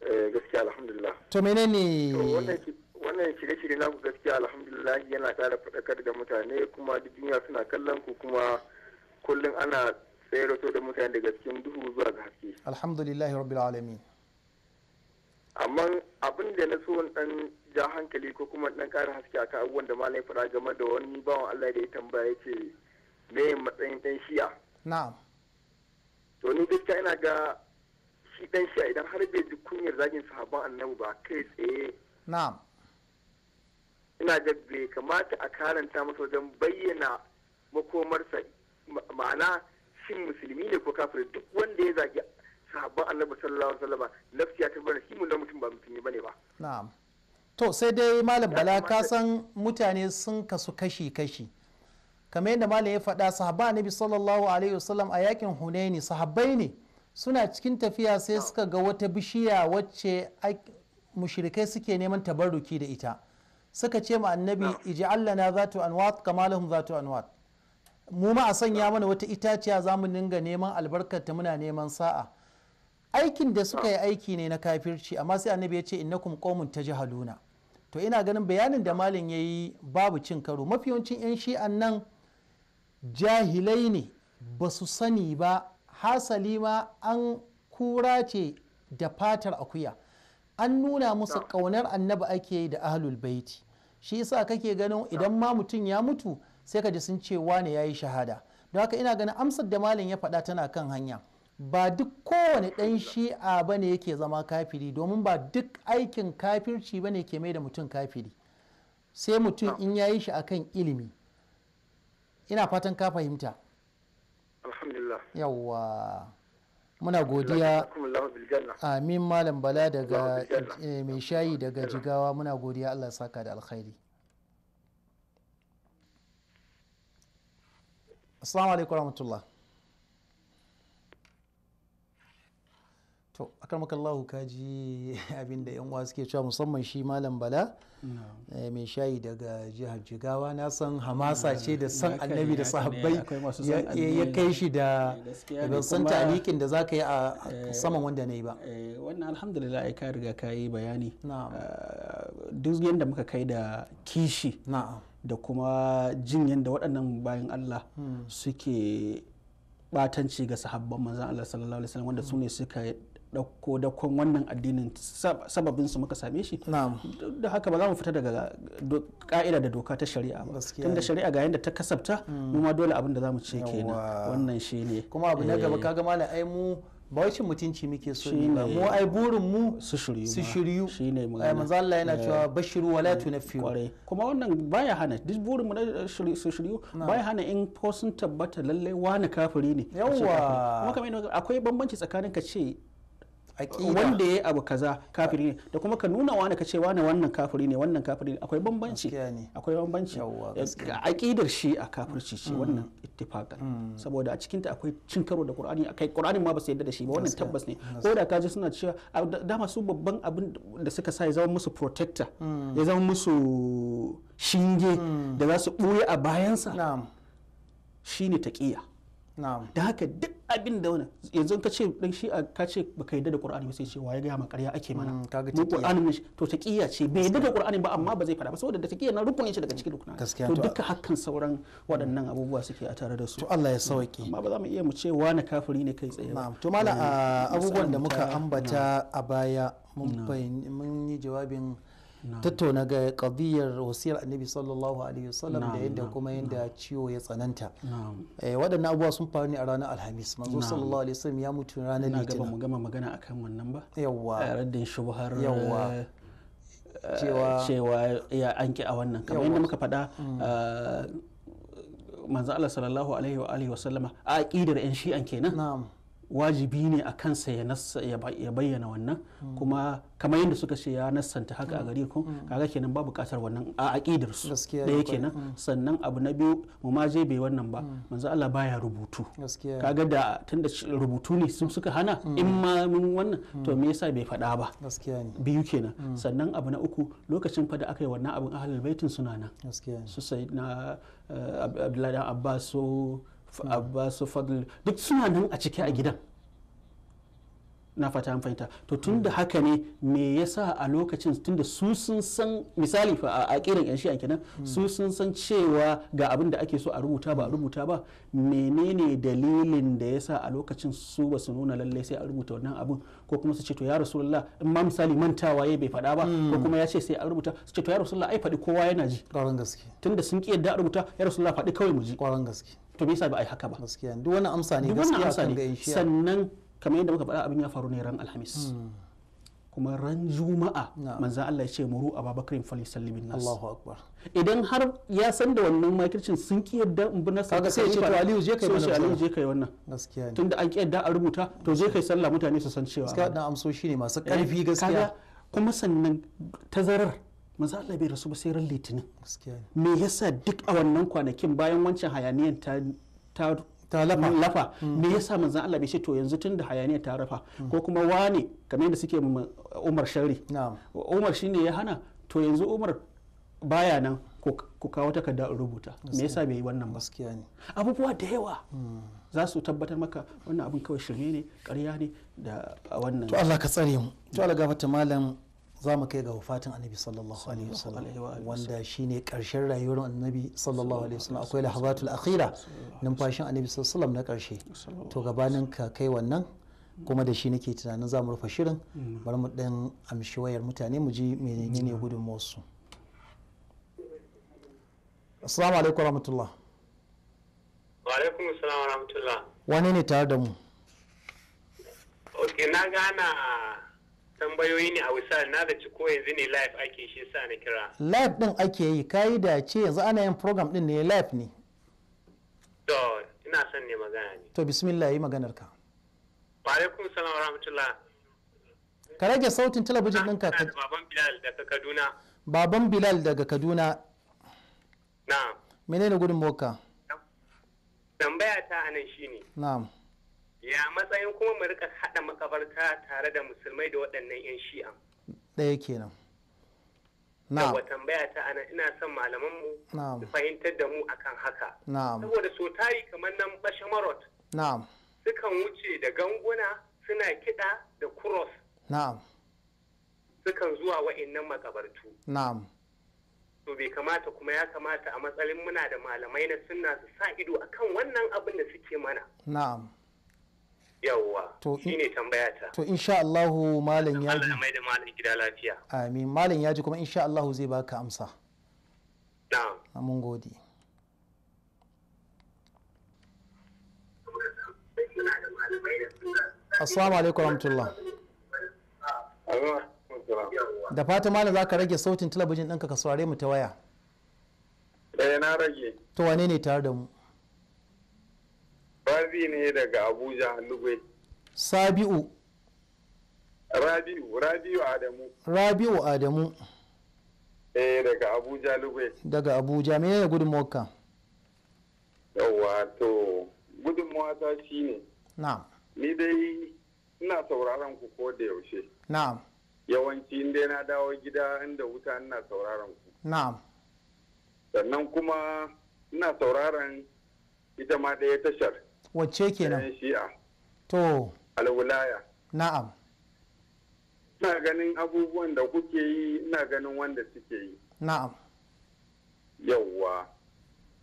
Eh, gaskiya alhamdulillah. To menene wannan shirye-shirye naku? Gaskiya alhamdulillah yana ƙara faɗakar da mutane, kuma duk duniya suna kallon ku, kuma kullum ana tserato da mutane daga cikin duhu zuwa ga haske. Alhamdulillahi rabbil alamin. Amma abin da na so dan ja hankali ko kuma dan ƙara haske akan abubuwan da malam ya faɗa game da wani bawan Allah da ya tambaya, ya ce me matsayin dan Shi'a. Na'am. To ni gaskiya ina ga shi dan Shi'a idan har bai ji kunyar zagin sahabban Annabi ba kai tsaye. Na'am. Ina ga bai kamata a karanta masa wajen bayyana makomarsa, ma'ana shin musulmi ne ko kafiri. Duk wanda ya zagi sahabban Annabi sallallahu alaihi wasallam, nafsiya ta bana shi mun da mutum ba musulmi bane ba. Na'am. To sai dai Malam Bala, ka san mutane sun kasu kashi kashi. Kamar yadda malam ya faɗa, sahaba Annabi sallallahu alaihi wasallam a yakin Hunaini, sahabbai ne suna cikin tafiya sai suka ga wata bishiya wacce mushrikai suke neman tabarruki da ita. Suka ce ma Annabi, ij'al lana zatu anwat kama lahum zatu anwat, mu ma a sanya mana wata itaciya za mu dinga neman albarkarta, muna neman sa'a. Aikin da suka yi aiki ne na kafirci, amma sai Annabi ya ce innakum qaumun tajhaluna. To ina ganin bayanin da malam ya yi babu cin karo. Mafi yawancin 'yan shi'an nan jahilai ne, ba su sani ba, hasali ma an kura ce da fatar akuya, an nuna musu ƙaunar annabi ake yi da ahlul baiti. Shi yasa kake ganin idan ma mutum ya mutu sai ka ji sun ce wane ya yi shahada. Don haka ina ganin amsar da malam ya faɗa tana kan hanya. Ba duk kowane ɗan shi'a ba ne yake zama kafiri, domin ba duk aikin kafirci ba ne ke mai da mutum kafiri, sai mutum in ya yi shi akan ilimi. Ina fatan ka fahimta. Alhamdulillah. Yawwa, muna godiya. Jazakumullahu bil janna. Amin. Malam Bala daga Allahu bil janna. mai shayi daga Jigawa, muna godiya, Allah ya saka da alkhairi. Assalamu alaikum warahmatullah. To akarmakallahu, kaji abin da yan uwa suke cewa, musamman shi Malam Bala mai shayi daga jihar Jigawa. Na san hamasa ce da san Haka ne, annabi da haka ne, sahabbai akwai masu ya son ya annabi. kai shi da Gaskiya ne, ban san kuma- ta'alikin da zaka yi a saman wanda na yi ba. Wannan alhamdulillah, ai ka riga ka yi bayani. Na'am. Duk yadda muka kai da kishi da kuma jin yadda waɗannan bayan Allah suke batanci ga sahabban manzon Allah sallallahu alaihi wasallam, wanda su ne suka ɗauko dakon wannan addinin, sababin su muka same shi, duk da haka ba za mu fita daga ka'ida da doka ta shari'a ba. Gaskiya Tunda ne. shari'a ga yadda ta kasabta, mu ma dole abin da za mu ce kenan. Yawwa. Wannan shine. Kuma abu na gaba, kaga malam, ai mu ba wai cin mutunci muke so ne ba. Shine. Mu ai burin mu su shiryu su ma. shiryu. Shine Ai magana. manzo Allah yana cewa bashiru wala tunaffiru. Kwarai, kuma wannan baya hana duk burin mu na su shiryu, baya hana in ko sun tabbata lallai wani kafiri ne, a ce Yawwa. kafiri. Kuma kamar yadda akwai bambanci tsakanin ka ce Aqida. wanda ya yi abu kaza kafiri ne, da kuma ka nuna wani ka ce wani wannan kafiri ne, wannan kafiri ne, akwai bambanci. Gaskiya ne. Akwai bambanci. Yawwa, Aqidar shi a kafirci ce wannan ittifaqan, saboda a cikinta akwai cin karo da Qur'ani, akai Qur'anin ma ba su yarda da shi ba, wannan tabbas ne. Ko da kaji suna cewa dama su babban abin da suka sa ya zama musu protector, ya zama musu shinge da za su ɓuya a bayansa, shine taqiya. Da haka duk abin da wani yanzu in ka ce dan shi ka ce baka yarda da Qur'ani ba, sai ce waye ga ma, ƙarya ake mana. Kaga Mu taqiya. Qur'anin ne to taqiya ce, bai yarda da Qur'ani ba amma ba zai fada ba, saboda da taqiya na rukunin shi daga cikin rukunin. Gaskiya, To to- duka hakan sauran waɗannan abubuwa suke a tare da su. To Allah ya sauke. Amma ba za mu iya mu ce wani kafiri ne kai tsaye ba. Na'am. To malam, a abubuwan da muka Matsalar ambata a baya, mun yi jawabin tattauna ga qadiyar wasiyar annabi sallallahu alaihi wasallam da yadda kuma yadda ciwo ya tsananta. Na'am. Waɗannan abubuwa sun faru ne a ranar Alhamis. Manzo sallallahu alaihi wasallam ya mutu ranar Ina ga ba Litinin. mu gama magana akan wannan ba. Yawwa. Raddin shubhar Yawwa. Cewa ya an ki a wannan, kamar yadda muka faɗa, manzo Allah sallallahu alaihi wa alihi wa sallama a aqidar yan shi'an kenan, wajibi ne a kansa ya nassa ya bayyana wannan. Kuma kamar yadda suka ce ya nassanta haka a gare ku, kaga kenan ba buƙatar wannan a aqidar su. Gaskiya ne Ɗaya kwarai. kenan. Sannan abu na biyu, mu ma je bai wannan ba, manzo Allah baya rubutu. Gaskiya ne. Kaga da tunda rubutu ne sun suka hana, in ma mun wannan, to me yasa bai faɗa ba? Gaskiya ne. Biyu kenan. Sannan abu na uku, lokacin fa da aka yi wannan abin, ahlul baitin suna nan. Gaskiya ne. Su sai na Abdullahi dan Abbas, su Abbas, su Fadl, duk suna nan a ciki a gidan. Na fata an fahimta. To tun da haka ne, me yasa a lokacin, tun da su sun san, misali fa a kiran yan shi'a kenan, su sun san cewa ga abin da ake so a rubuta ba a rubuta ba, menene dalilin da yasa a lokacin su ba su nuna lalle sai a rubuta wannan abin, ko kuma su ce to ya Rasulullah, in ma misali mantawa ya bai faɗa ba, ko kuma ya ce sai a rubuta, su ce to ya Rasulullah, ai faɗi, kowa yana ji. Ƙwarin gaske. Tunda sun ki yadda a rubuta, ya Rasulullah, faɗi kawai mu ji. Ƙwarin gaske. To me yasa ba a yi haka ba? Gaskiya ne. Duk wannan amsa ne Duk wannan gaskiya amsa kan ga ne. yan shi'a. Sannan kamar yadda muka faɗa, abin ya faru ne ran Alhamis, kuma ran Juma'a manzan Allah ya ce muru Ababakarin falyusalli bin nas. Allahu akbar. Idan har ya san da wannan makircin, sun ki yadda in bi na Kaga sai ya ce, to Aliyu, je kai sai mana ce Aliyu sallah. je kai wannan. Gaskiya ne. Tunda an ki yadda a rubuta, to je kai sallah, mutane su san cewa Gaskiya waɗannan amsoshi ne masu ƙarfi gaskiya. Kaga, kuma sannan tazarar, manzan Allah bai rasu ba sai ran Litinin. Gaskiya ne. Me yasa duk a wannan kwanakin, bayan wancan hayaniyan ta Ta lafa. Lafa, me yasa manzon Allah bai ce to yanzu tun da hayaniyar ta rafa, ko kuma wane, kamar yadda suke ma Umar sharri, Umar shine ya hana, to yanzu Umar baya nan, ku kawo takarda in rubuta, me yasa bai yi wannan ba? Gaskiya ne. Abubuwa da yawa za su tabbatar maka wannan abin kawai shirme ne, ƙarya ne da wannan. To Allah ka tsare mu. To Allah gafarta malam. Za mu kai ga wafatin Annabi sallallahu alaihi wasallam, alaihi wa alihi wanda shine karshen rayuwar Annabi sallallahu alaihi wasallam. Akwai lahazatul akhira, numfashin Annabi sallallahu alaihi wasallam na karshe. To gabanin ka kai wannan kuma, da shi nake tunanin za mu rufe shirin. Bari mu dan amshi wayar mutane mu ji menene gudunmuwarsu. Assalamu alaikum warahmatullah. Wa alaikum assalam wa rahmatullah. Wane ne tare da mu? Ok, na gana tambayoyi ne a Wisal, na da ko yanzu ne live ake, shi sa na kira. Live din ake yi, kayi da ce yanzu ana yin program din ne, live ne. To, ina son ne magana ne. To bismillah, yi maganar ka. Wa alaikum assalam wa rahmatullah. Ka rage sautin talabijin ɗinka. Ina da Baban Bilal daga Kaduna. Baban Bilal daga Kaduna. Na. Menene gudunmuwarka? Tambaya ta anan shine. Na'am. Ya matsayin kuma mu rika haɗa makabarta tare da musulmai da waɗannan 'yan Shi'a? Ɗaya kenan. Na'am. Yawwa, tambaya ta anan ina son malamanmu su fahimtar da mu akan haka. Saboda so tari kamar nan Bashamarot sukan wuce da ganguna suna kiɗa da kuros, sukan zuwa wa'innan makabartu. To bai kamata kuma, ya kamata a matsayin muna da malamai na sunna su sa ido akan wannan abin da suke mana. Yawwa, shine tambaya ta. To insha Allahu malam ya Allah ji. ya mai da malam gida lafiya. Amin. Malam ya ji kuma insha Allahu zai baka amsa. Na'am. Mun gode. Assalamu alaikum warahmatullah. Da fata malam za ka rage sautin talabijin ɗinka ka saurare mu ta waya. Eh, na rage. To wane ne tare da mu? Rabi ne daga Abuja, Lugbe. Sabi'u? Rabi'u, Rabi'u Adamu. Rabi'u Adamu. Eh, daga Abuja, Lugbe. Daga Abuja. Menene gudunmawarka? Yawwa, to gudunmawa ta shine, ni dai ina sauraron ku ko da yaushe. Yawanci in dai na dawo gida inda wuta ina sauraron ku. Sannan kuma ina sauraron ita ma ɗaya tashar. Wacce kenan? Ɗayan Shi'a. To. Alwulaya. Ina ganin abubuwan da kuke yi, ina ganin wanda suke yi. Yawwa.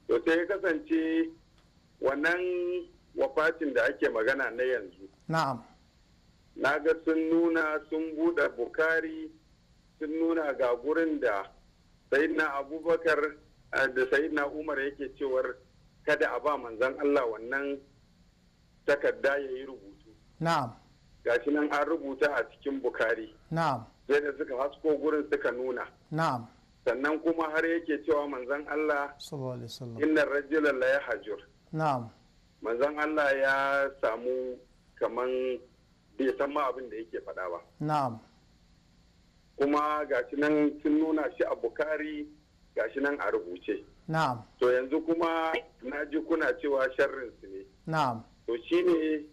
To sai ya kasance wannan wafatin da ake magana na yanzu, na ga sun nuna, sun buɗe Bukari, sun nuna ga gurin da Sayyidina Abubakar da Sayyidina Umar yake cewar kada a ba Manzon Allah wannan takarda ya yi rubutu. Gashi nan an rubuta a cikin Bukari. Sai da suka hasko gurin suka nuna. Sannan kuma har yake cewa Manzon Allah, sallallahu alaihi wasallam, inna rajulan la yahjur. Manzon Allah ya samu kaman bai san ma abin da yake faɗa ba. Kuma gashi nan sun nuna shi a Bukari, gashi nan a rubuce. To yanzu kuma na ji kuna cewa sharrin su ne. To shine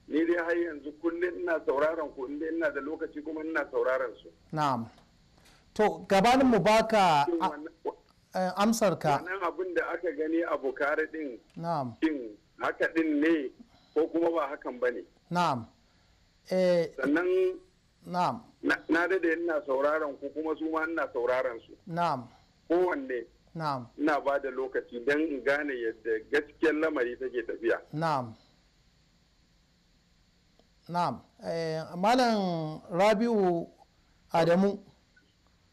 ni dai har yanzu kullum ina sauraron ku, inda ina da lokaci kuma ina sauraron su. Na'am. To gabanin mu baka amsar ka. Wannan abin da aka gani a Bukari din, shin haka din ne ko kuma ba hakan ba ne? Na'am. Sannan na dade ina sauraron ku kuma su ma ina sauraron su. Kowanne ina ba da lokaci don in gane yadda gaskiyar lamari take tafiya. Na'am. Na'am. Malam Rabi'u Adamu.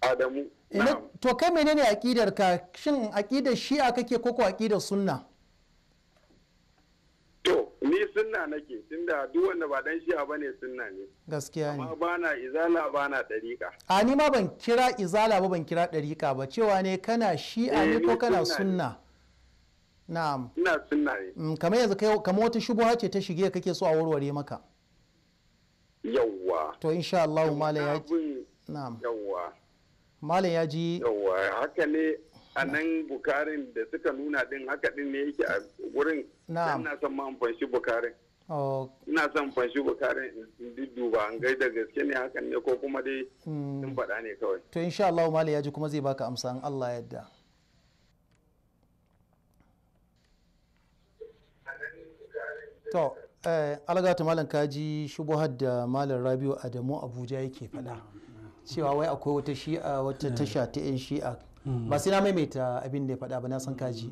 Adamu. To kai menene aƙidar ka? Shin aƙidar Shi'a kake ko aƙidar sunna? To, ni sunna nake, tunda duk wanda ba dan Shi'a bane sunna ne. Gaskiya ne. Amma bana Izala, bana ɗariƙa. A ni ma ban kira Izala ba, ban kira ɗariƙa ba, cewa ne kana Shi'a ne ko kana sunna? Na'am. Ina sunna ne. Kamar yanzu kai kamar wata shubuha ce ta shige kake so a warware maka. Yawwa. To insha Allah malam ya ji. Na'am. Yawwa. Malam ya ji. Yawwa, haka ne a nan Bukarin da suka nuna din, haka din ne yake a wurin. Na'am. Ina son ma in fanshi Bukarin. Ina son fanshi Bukarin in dudduba an gaida gaske ne hakan ne ko kuma dai sun faɗa ne kawai. To insha Allah malam ya ji kuma zai baka amsa in Allah yadda. To algata malam, kaji shubuhar da Malam Rabiu Adamu Abuja yake faɗa. Cewa wai akwai wata shi'a, wata tasha ta 'yan shi'a. Ba sai na maimaita abin da ya faɗa ba, na san kaji.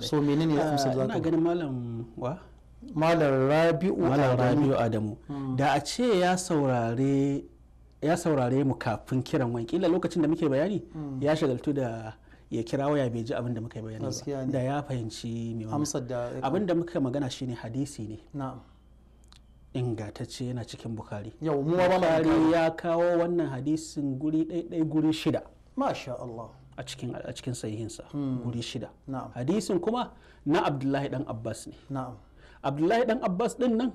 So menene amsar Ina zaka? ganin malam wa? Malam Rabi'u Malam Adamu. Rabi'u Adamu. Da a ce ya saurare mu kafin kiran wani, kila lokacin da muke bayani ya shagaltu da ya kira waya, bai ji abin da muka yi bayani Gaskiya ba. ne. Da ya fahimci me wannan. Amsar da Abin da muka magana shine hadisi ne ingantacce, yana cikin Bukhari. Yau mu ma ba mu Bukhari inkari. ya kawo wannan hadisin guri ɗaiɗai guri shida Masha Allah. a cikin sahihinsa, guri shida. Hadisin kuma na Abdullahi dan Abbas ne. Abdullahi dan Abbas din nan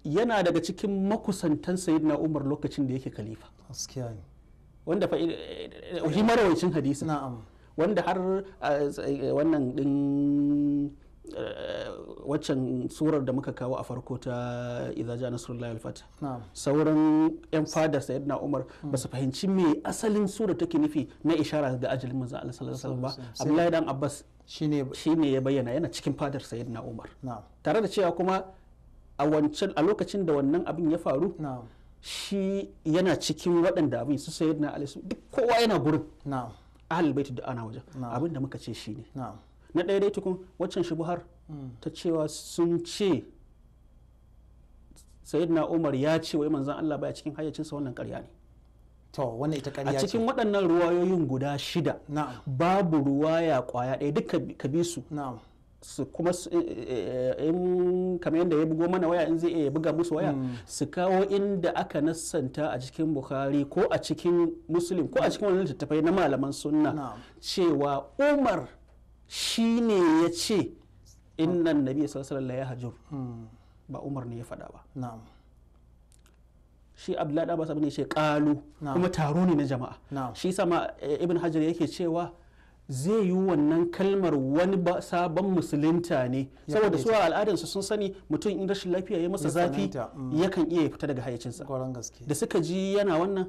yana daga cikin makusantan Sayyidina Umar lokacin da yake khalifa. Gaskiya ne. Wanda fa shi marawaicin hadisin, wanda har wannan din waccan surar da muka kawo a farko ta Idza Jaa Nasrullahi wal Fath, sauran yan fada Sayyidina Umar ba su fahimci me asalin surar take nufi na ishara ga ajalin manzon Allah sallallahu alaihi wasallam ba. Abdullahi dan Abbas Shine shine ya bayyana, yana cikin fadar Sayyidina Umar, tare da cewa kuma a wancan a lokacin da wannan abin ya faru, shi yana cikin waɗanda abin su Sayyidina Ali, su duk kowa yana gurin, ahlul bait da ana wajen. Abin da muka ce shine, na ɗaya dai tukun, waccan shubuhar ta cewa sun ce Sayyidina Umar ya ce wai manzon Allah baya cikin hayyacinsa, wannan ƙarya ne. To, wannan ita A ƙarya ce. cikin waɗannan ruwayoyin guda shida, babu ruwaya ƙwaya ɗaya, duka ka bi su, su kuma in kamar yadda ya bugo mana waya, in zai iya buga musu waya su kawo inda aka nassanta a cikin Bukhari ko a cikin Muslim ko a cikin wani littattafai na malaman sunna cewa Umar shine ya ce innan nabi sallallahu alaihi wasallam la yahjur. Ba Umar ne ya faɗa ba. Shi Abdullahi Abbas abin da ya ce kalu, kuma taro ne na jama'a. Shi sama Ibn Hajar yake cewa zai yi wannan kalmar wani sabon musulunta ne, Ya saboda faɗe su a al'adarsu sun sani mutum in rashin lafiya ya masa Ya zafi, tsananta, yakan iya fita daga hayyacinsa. Gwaran gaske. Da suka ji yana wannan,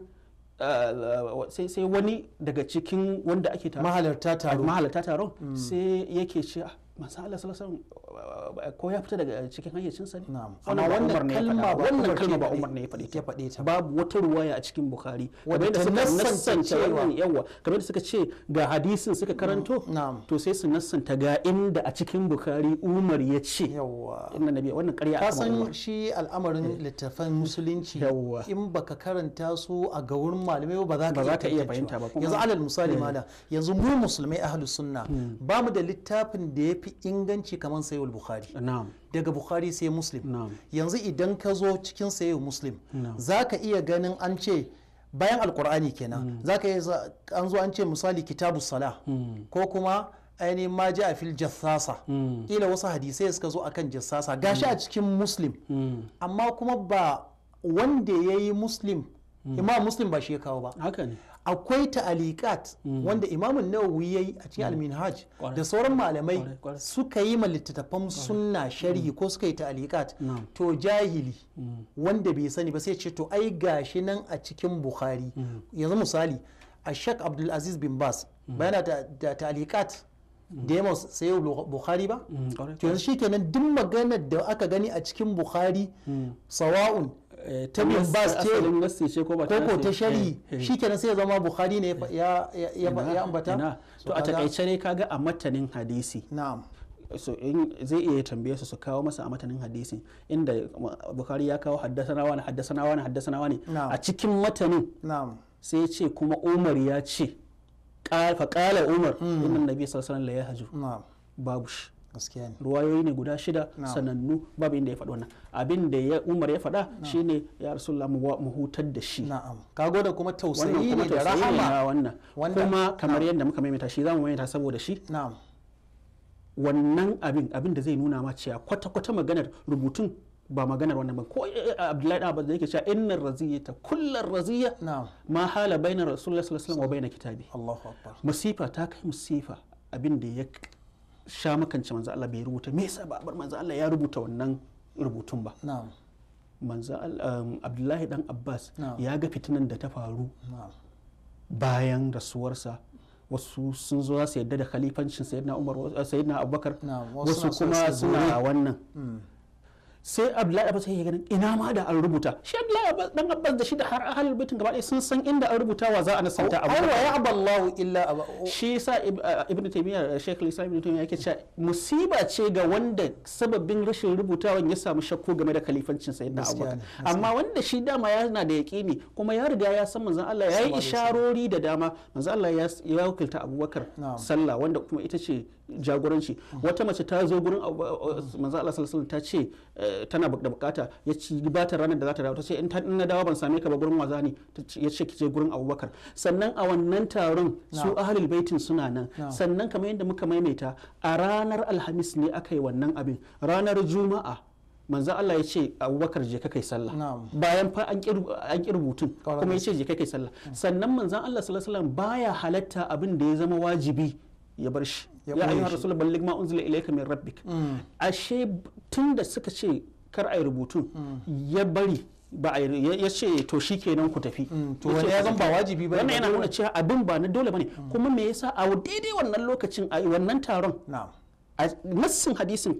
sai wani daga cikin wanda ake tare, Mahalarta taro. Mahalarta taron, sai yake ce, "Ah, manzo Allah sallallahu alaihi wasallam ko ya fita daga cikin hayyacinsa ne?" Amma Wannan ba wannan Umar ne ya kalma faɗa ba ba. Wannan Umar kalma ce ba Umar ne ya faɗe ta. Ya faɗe ta. Babu wata ruwaya a cikin Bukhari Wadda kamar yadda ta suka nassanta nassanta cewa- wannan, yawa, kamar yadda suka ce ga hadisin suka karanto, to sai su nassanta ga inda a cikin Bukhari Umar ya ce inna nabi, wannan ƙarya Ka aka ma Umar. san shi al'amarin littattafan musulunci, in baka karanta su a ga wurin malamai ba, za ka Ba za ka iya tantancewa. fahimta ba, kuma- Yanzu alal misali malam, yanzu mu musulmai ahlus sunna ba mu da littafin da ya fi inganci kamar Sahihul Bukhari. Daga Bukhari sai Muslim. Yanzu idan ka zo cikin Sahih Muslim, za ka iya ganin an ce bayan Alkur'ani kenan, za ka iya an zo an ce misali kitabu sala, ko kuma ainihin ma ji a fil jassasa, kila wasu hadisai suka zo akan jassasa, gashi a cikin Muslim, amma kuma ba wanda ya yi Muslim, Imam Muslim, ba shi ya kawo ba. Haka ne. Akwai ta'alikat wanda Imamun Nawawi yayi a cikin Al-Minhaj da sauran malamai suka yi ma littattafan sunna sharhi ko suka yi ta'alikat. To jahili wanda bai sani ba sai ce, to ai gashi nan a cikin Bukhari. Yanzu misali a Shak Abdulaziz bin Bas bayana da ta'alikat da ya sayo Bukhari ba. To yanzu shikenan, duk maganar da aka gani a cikin Bukhari, sawa'un ta bin Bas ce Asalin nassi ce ko ba ko ko ta nassi? sharhi, shikenan sai ya zama Bukhari ne ya ambata. Ina. So To a kaga- takaice ne, kaga a matanin hadisi, so in zai iya tambaye su su kawo masa a matanin hadisi inda Bukhari ya kawo haddasana wani, haddasana wani, haddasana wani, a cikin matanin sai ya ce kuma Umar ya ce fa qala Umar inna nabiy sallallahu alaihi wasallam la yahjur. Babu shi. Gaskiya ne. Ruwayoyi ne guda shida sanannu, babu inda ya faɗi wannan. Abin da ya Umar ya faɗa shine, ya Rasulullah, mu hutar da shi. Na'am, kago da kuma Wannan tausayi kuma ne da tausayi ne rahama. na wannan. Kuma kamar yadda muka maimaita shi, zamu maimaita saboda shi wannan abin da zai nuna ma cewa kwata-kwata maganar rubutun ba maganar wannan ba, ko Abdullahi da Abbas da yake cewa innar raziyata kullar raziya ma hala bainar Rasulullah sallallahu alaihi wasallam wa baina kitabi. Allahu akbar. Musifa ta kai musifa, abin da ya sha makance manzo Allah bai rubuta, me yasa ba a bar manzo Allah ya rubuta wannan rubutun ba? Manzo Abdullahi dan Abbas ya ga fitinan da ta faru bayan rasuwarsa. Wasu sun zo za su yadda da khalifancin Sayyidina Umar, Sayyidina Abubakar, Wasu wasu na so kuma su suna bore. wannan. Sai Abdullahi Abbas yake ganin ina ma da an rubuta. Shi Abdullahi dan Abbas da shi da har ahlul baitin gaba ɗaya sun san inda an rubuta wa za a nasanta Abu. Ai wa ya aballahu illa shi yasa Ibn Taymiyyah, Sheikh Islam Ibn Taymiyyah yake cewa musiba ce ga wanda sababin rashin rubutawan ya samu shakku game da khalifancin Sayyidina Abubakar. Amma wanda shi dama yana da yaqini kuma ya riga ya san manzon Allah yayi isharori da dama, manzon Allah ya wakilta Abubakar sallah wanda kuma ita ce jagoranci. Wata mace ta zo gurin manzon Allah sallallahu alaihi wasallam ta ce tana da bukata, ya ci ba ta ranar da za ta dawo, ta ce in na dawo ban same ka ba gurin waza ne, ya ce ki je gurin Abubakar. Sannan a wannan taron su ahlul baitin suna nan. Sannan kamar yadda muka maimaita, a ranar Alhamis ne aka yi wannan abin. Ranar Juma'a manzo Allah ya ce Abubakar je ka kai sallah, bayan fa an ki rubutun kuma ya ce je ka kai sallah. Sannan manzon Allah sallallahu alaihi wasallam baya halatta abin da ya zama wajibi ya bar shi. Ya ayyuhar rasul balligh ma unzila ilayka min rabbik. Ashe tunda suka ce kar ayi rubutun ya bari ba a ya ce to shikenan ku tafi. To wani ya zan ba wajibi ba. Wannan yana nuna cewa abin ba na dole bane. Kuma me yasa a daidai wannan lokacin a wannan taron a nassin hadisin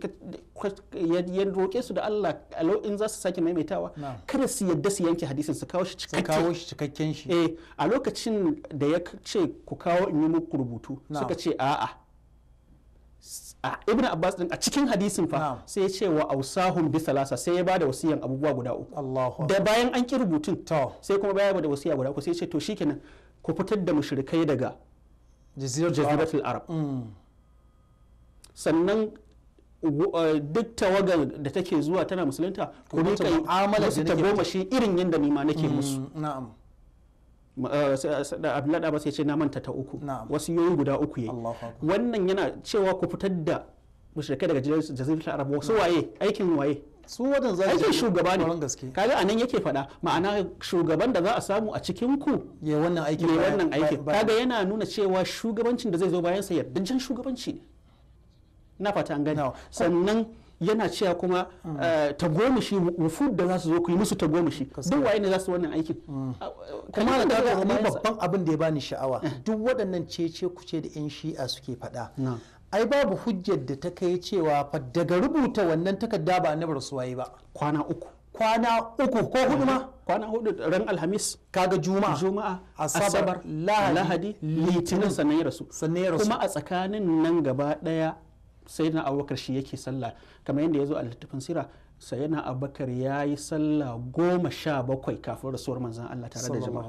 ya roƙe su da Allah in za su sake maimaitawa kada su yadda su yanke hadisin, su kawo shi cikakken, kawo shi cikakken shi. A lokacin da ya ce ku kawo in yi muku rubutu, suka ce a'a. Ibn Abbas din a cikin hadisin fa sai ya ce wa ausahum bi salasa, sai ya bada wasiyan abubuwa guda uku. Da bayan an ki rubutun sai kuma baya da wasiya guda uku, sai ya ce to shikenan ku fitar da mushrikai daga jaziratul Arab. Sannan duk tawagar da take zuwa tana musulunta ku rika musu tagomashi irin yadda ni ma nake musu. Abdullahi Abbas ya ce na manta ta uku, wasiyoyi guda uku yayi. Wannan yana cewa ku fitar da mushrikai daga jaziratul Arab. Wasu waye aikin waye? Su wadan za aikin shugaba ne. Kaga anan yake faɗa, ma'ana shugaban da za a samu a cikin ku ya wannan aikin, wannan aikin. Kaga yana nuna cewa shugabancin da zai zo bayan sa yardajjen shugabanci ne. Na fata an gani. Sannan yana cewa kuma tagomashi wufud da za su zo ku yi musu tagomashi, duk waye ne za su wannan aikin. Kuma da kaga ni babban abin da ya bani sha'awa, duk waɗannan cece kuce da yan shi'a suke faɗa, ai babu hujjar da ta kai cewa fa daga rubuta wannan takarda ba annabi rasuwa ba. Kwana uku ko hudu ma, kwana hudu, ran Alhamis, kaga Juma'a, Asabar, Lahadi, Litinin, sannan ya rasu. Kuma a tsakanin nan gaba daya Sayyidina Abubakar shi yake sallah, kamar yadda ya zo a littafin sira, Sayyidina Abubakar ya yi sallah 17 kafin rasuwar manzon Allah tare da jama'a.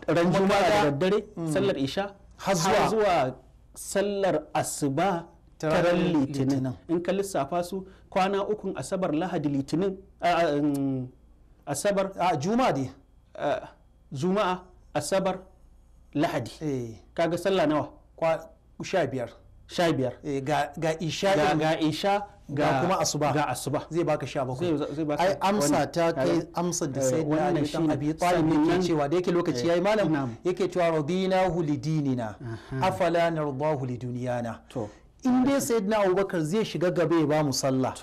Ran Juma'a da daddare sallar Isha har zuwa sallar Asuba ta ran Litinin. In ka lissafa su kwana ukun Asabar, Lahadi, Litinin, Asabar, Juma'a dai, Juma'a, Asabar, Lahadi, kaga sallah nawa? 15. 15. Ga isha, ga isha, ga kuma asuba, ga asuba zai baka 17. Ai amsa ta kai amsar da Sayyidina Ali dan Abi Talib yake cewa, da yake lokaci yayi malam, yake cewa radinahu lidinina afala nardahu lidunyana. In dai Sayyidina Abubakar zai shiga gaba ya ba mu sallah,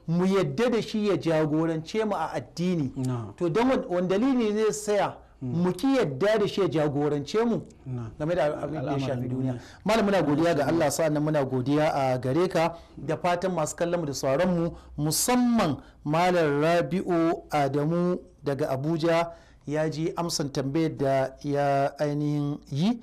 mu yadda da shi ya jagorance mu a addini, to don wani dalili zai saya mu ki yadda da shi ya jagorance mu game da abin da ya shafi duniya. Malam muna godiya ga Allah, sa'annan muna godiya a gare ka, da fatan masu kallon mu da sauran mu, musamman Malam Rabi'u Adamu daga Abuja ya ji amsan tambayar da ya ainihin yi,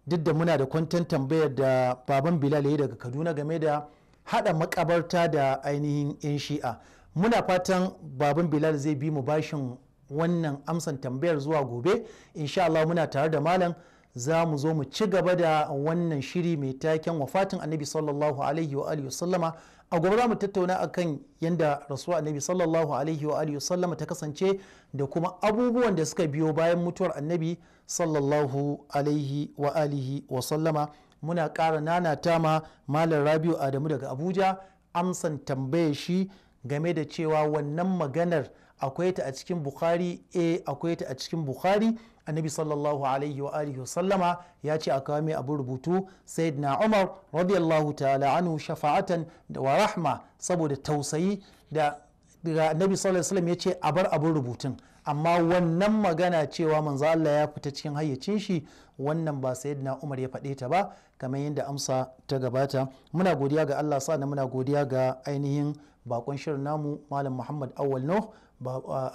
duk da muna da kwantan tambayar da baban Bilal ya daga Kaduna game da hada makabarta da ainihin yan shi'a. Muna fatan baban Bilal zai bi mu bashin wannan amsan tambayar zuwa gobe insha Allah. Muna tare da malam, za mu zo mu ci gaba da wannan shiri mai taken wafatin annabi sallallahu alaihi wa alihi wasallama. A gobe za mu tattauna akan yanda rasuwa annabi sallallahu alaihi wa alihi wasallama ta kasance da kuma abubuwan da suka biyo bayan mutuwar annabi sallallahu alaihi wa alihi wasallama. Muna ƙara nanata ma Malam Rabi'u Adamu daga Abuja amsan tambayar shi game da cewa wannan maganar akwai ta a cikin Bukhari. Akwai ta a cikin Bukhari. Annabi sallallahu alaihi wa alihi wa sallama ya ce a kawo mai abin rubutu. Sayyidina Umar radiyallahu ta'ala anhu shafa'atan wa rahma, saboda tausayi da annabi sallallahu alaihi wasallam ya ce a bar abin rubutun. Amma wannan magana cewa manzo Allah ya fita cikin hayyacin shi, wannan ba sayyidina Umar ya faɗe ta ba, kamar yadda amsa ta gabata. Muna godiya ga Allah, sa'annan muna godiya ga ainihin Bakon shirin namu, Malam Muhammad Awal Nuh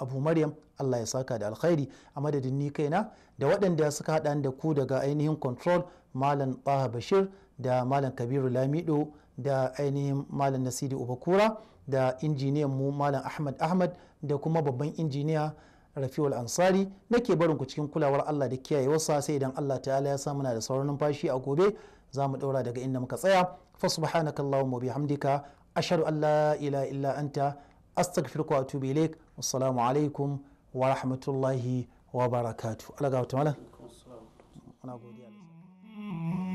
Abu Maryam, Allah ya saka da alkhairi. A madadin ni kaina da waɗanda suka haɗa da ku daga ainihin control, Malam Taha Bashir da Malam Kabiru Lamido da ainihin Malam Nasidi Ubakura da injiniyan mu Malam Ahmad Ahmad da kuma babban injiniya Rafiul Ansari, nake barin ku cikin kulawar Allah da kiyayewarsa. Sai idan Allah ta'ala ya sa muna da sauran numfashi a gobe, za mu ɗaura daga inda muka tsaya. Fa subhanaka allahumma bihamdika, ashhadu an la ilaha illa anta, astaghfiruka wa atubu ilaik. Assalamu alaikum wa rahmatullahi wa barakatuh. Allah ga malam, muna godiya.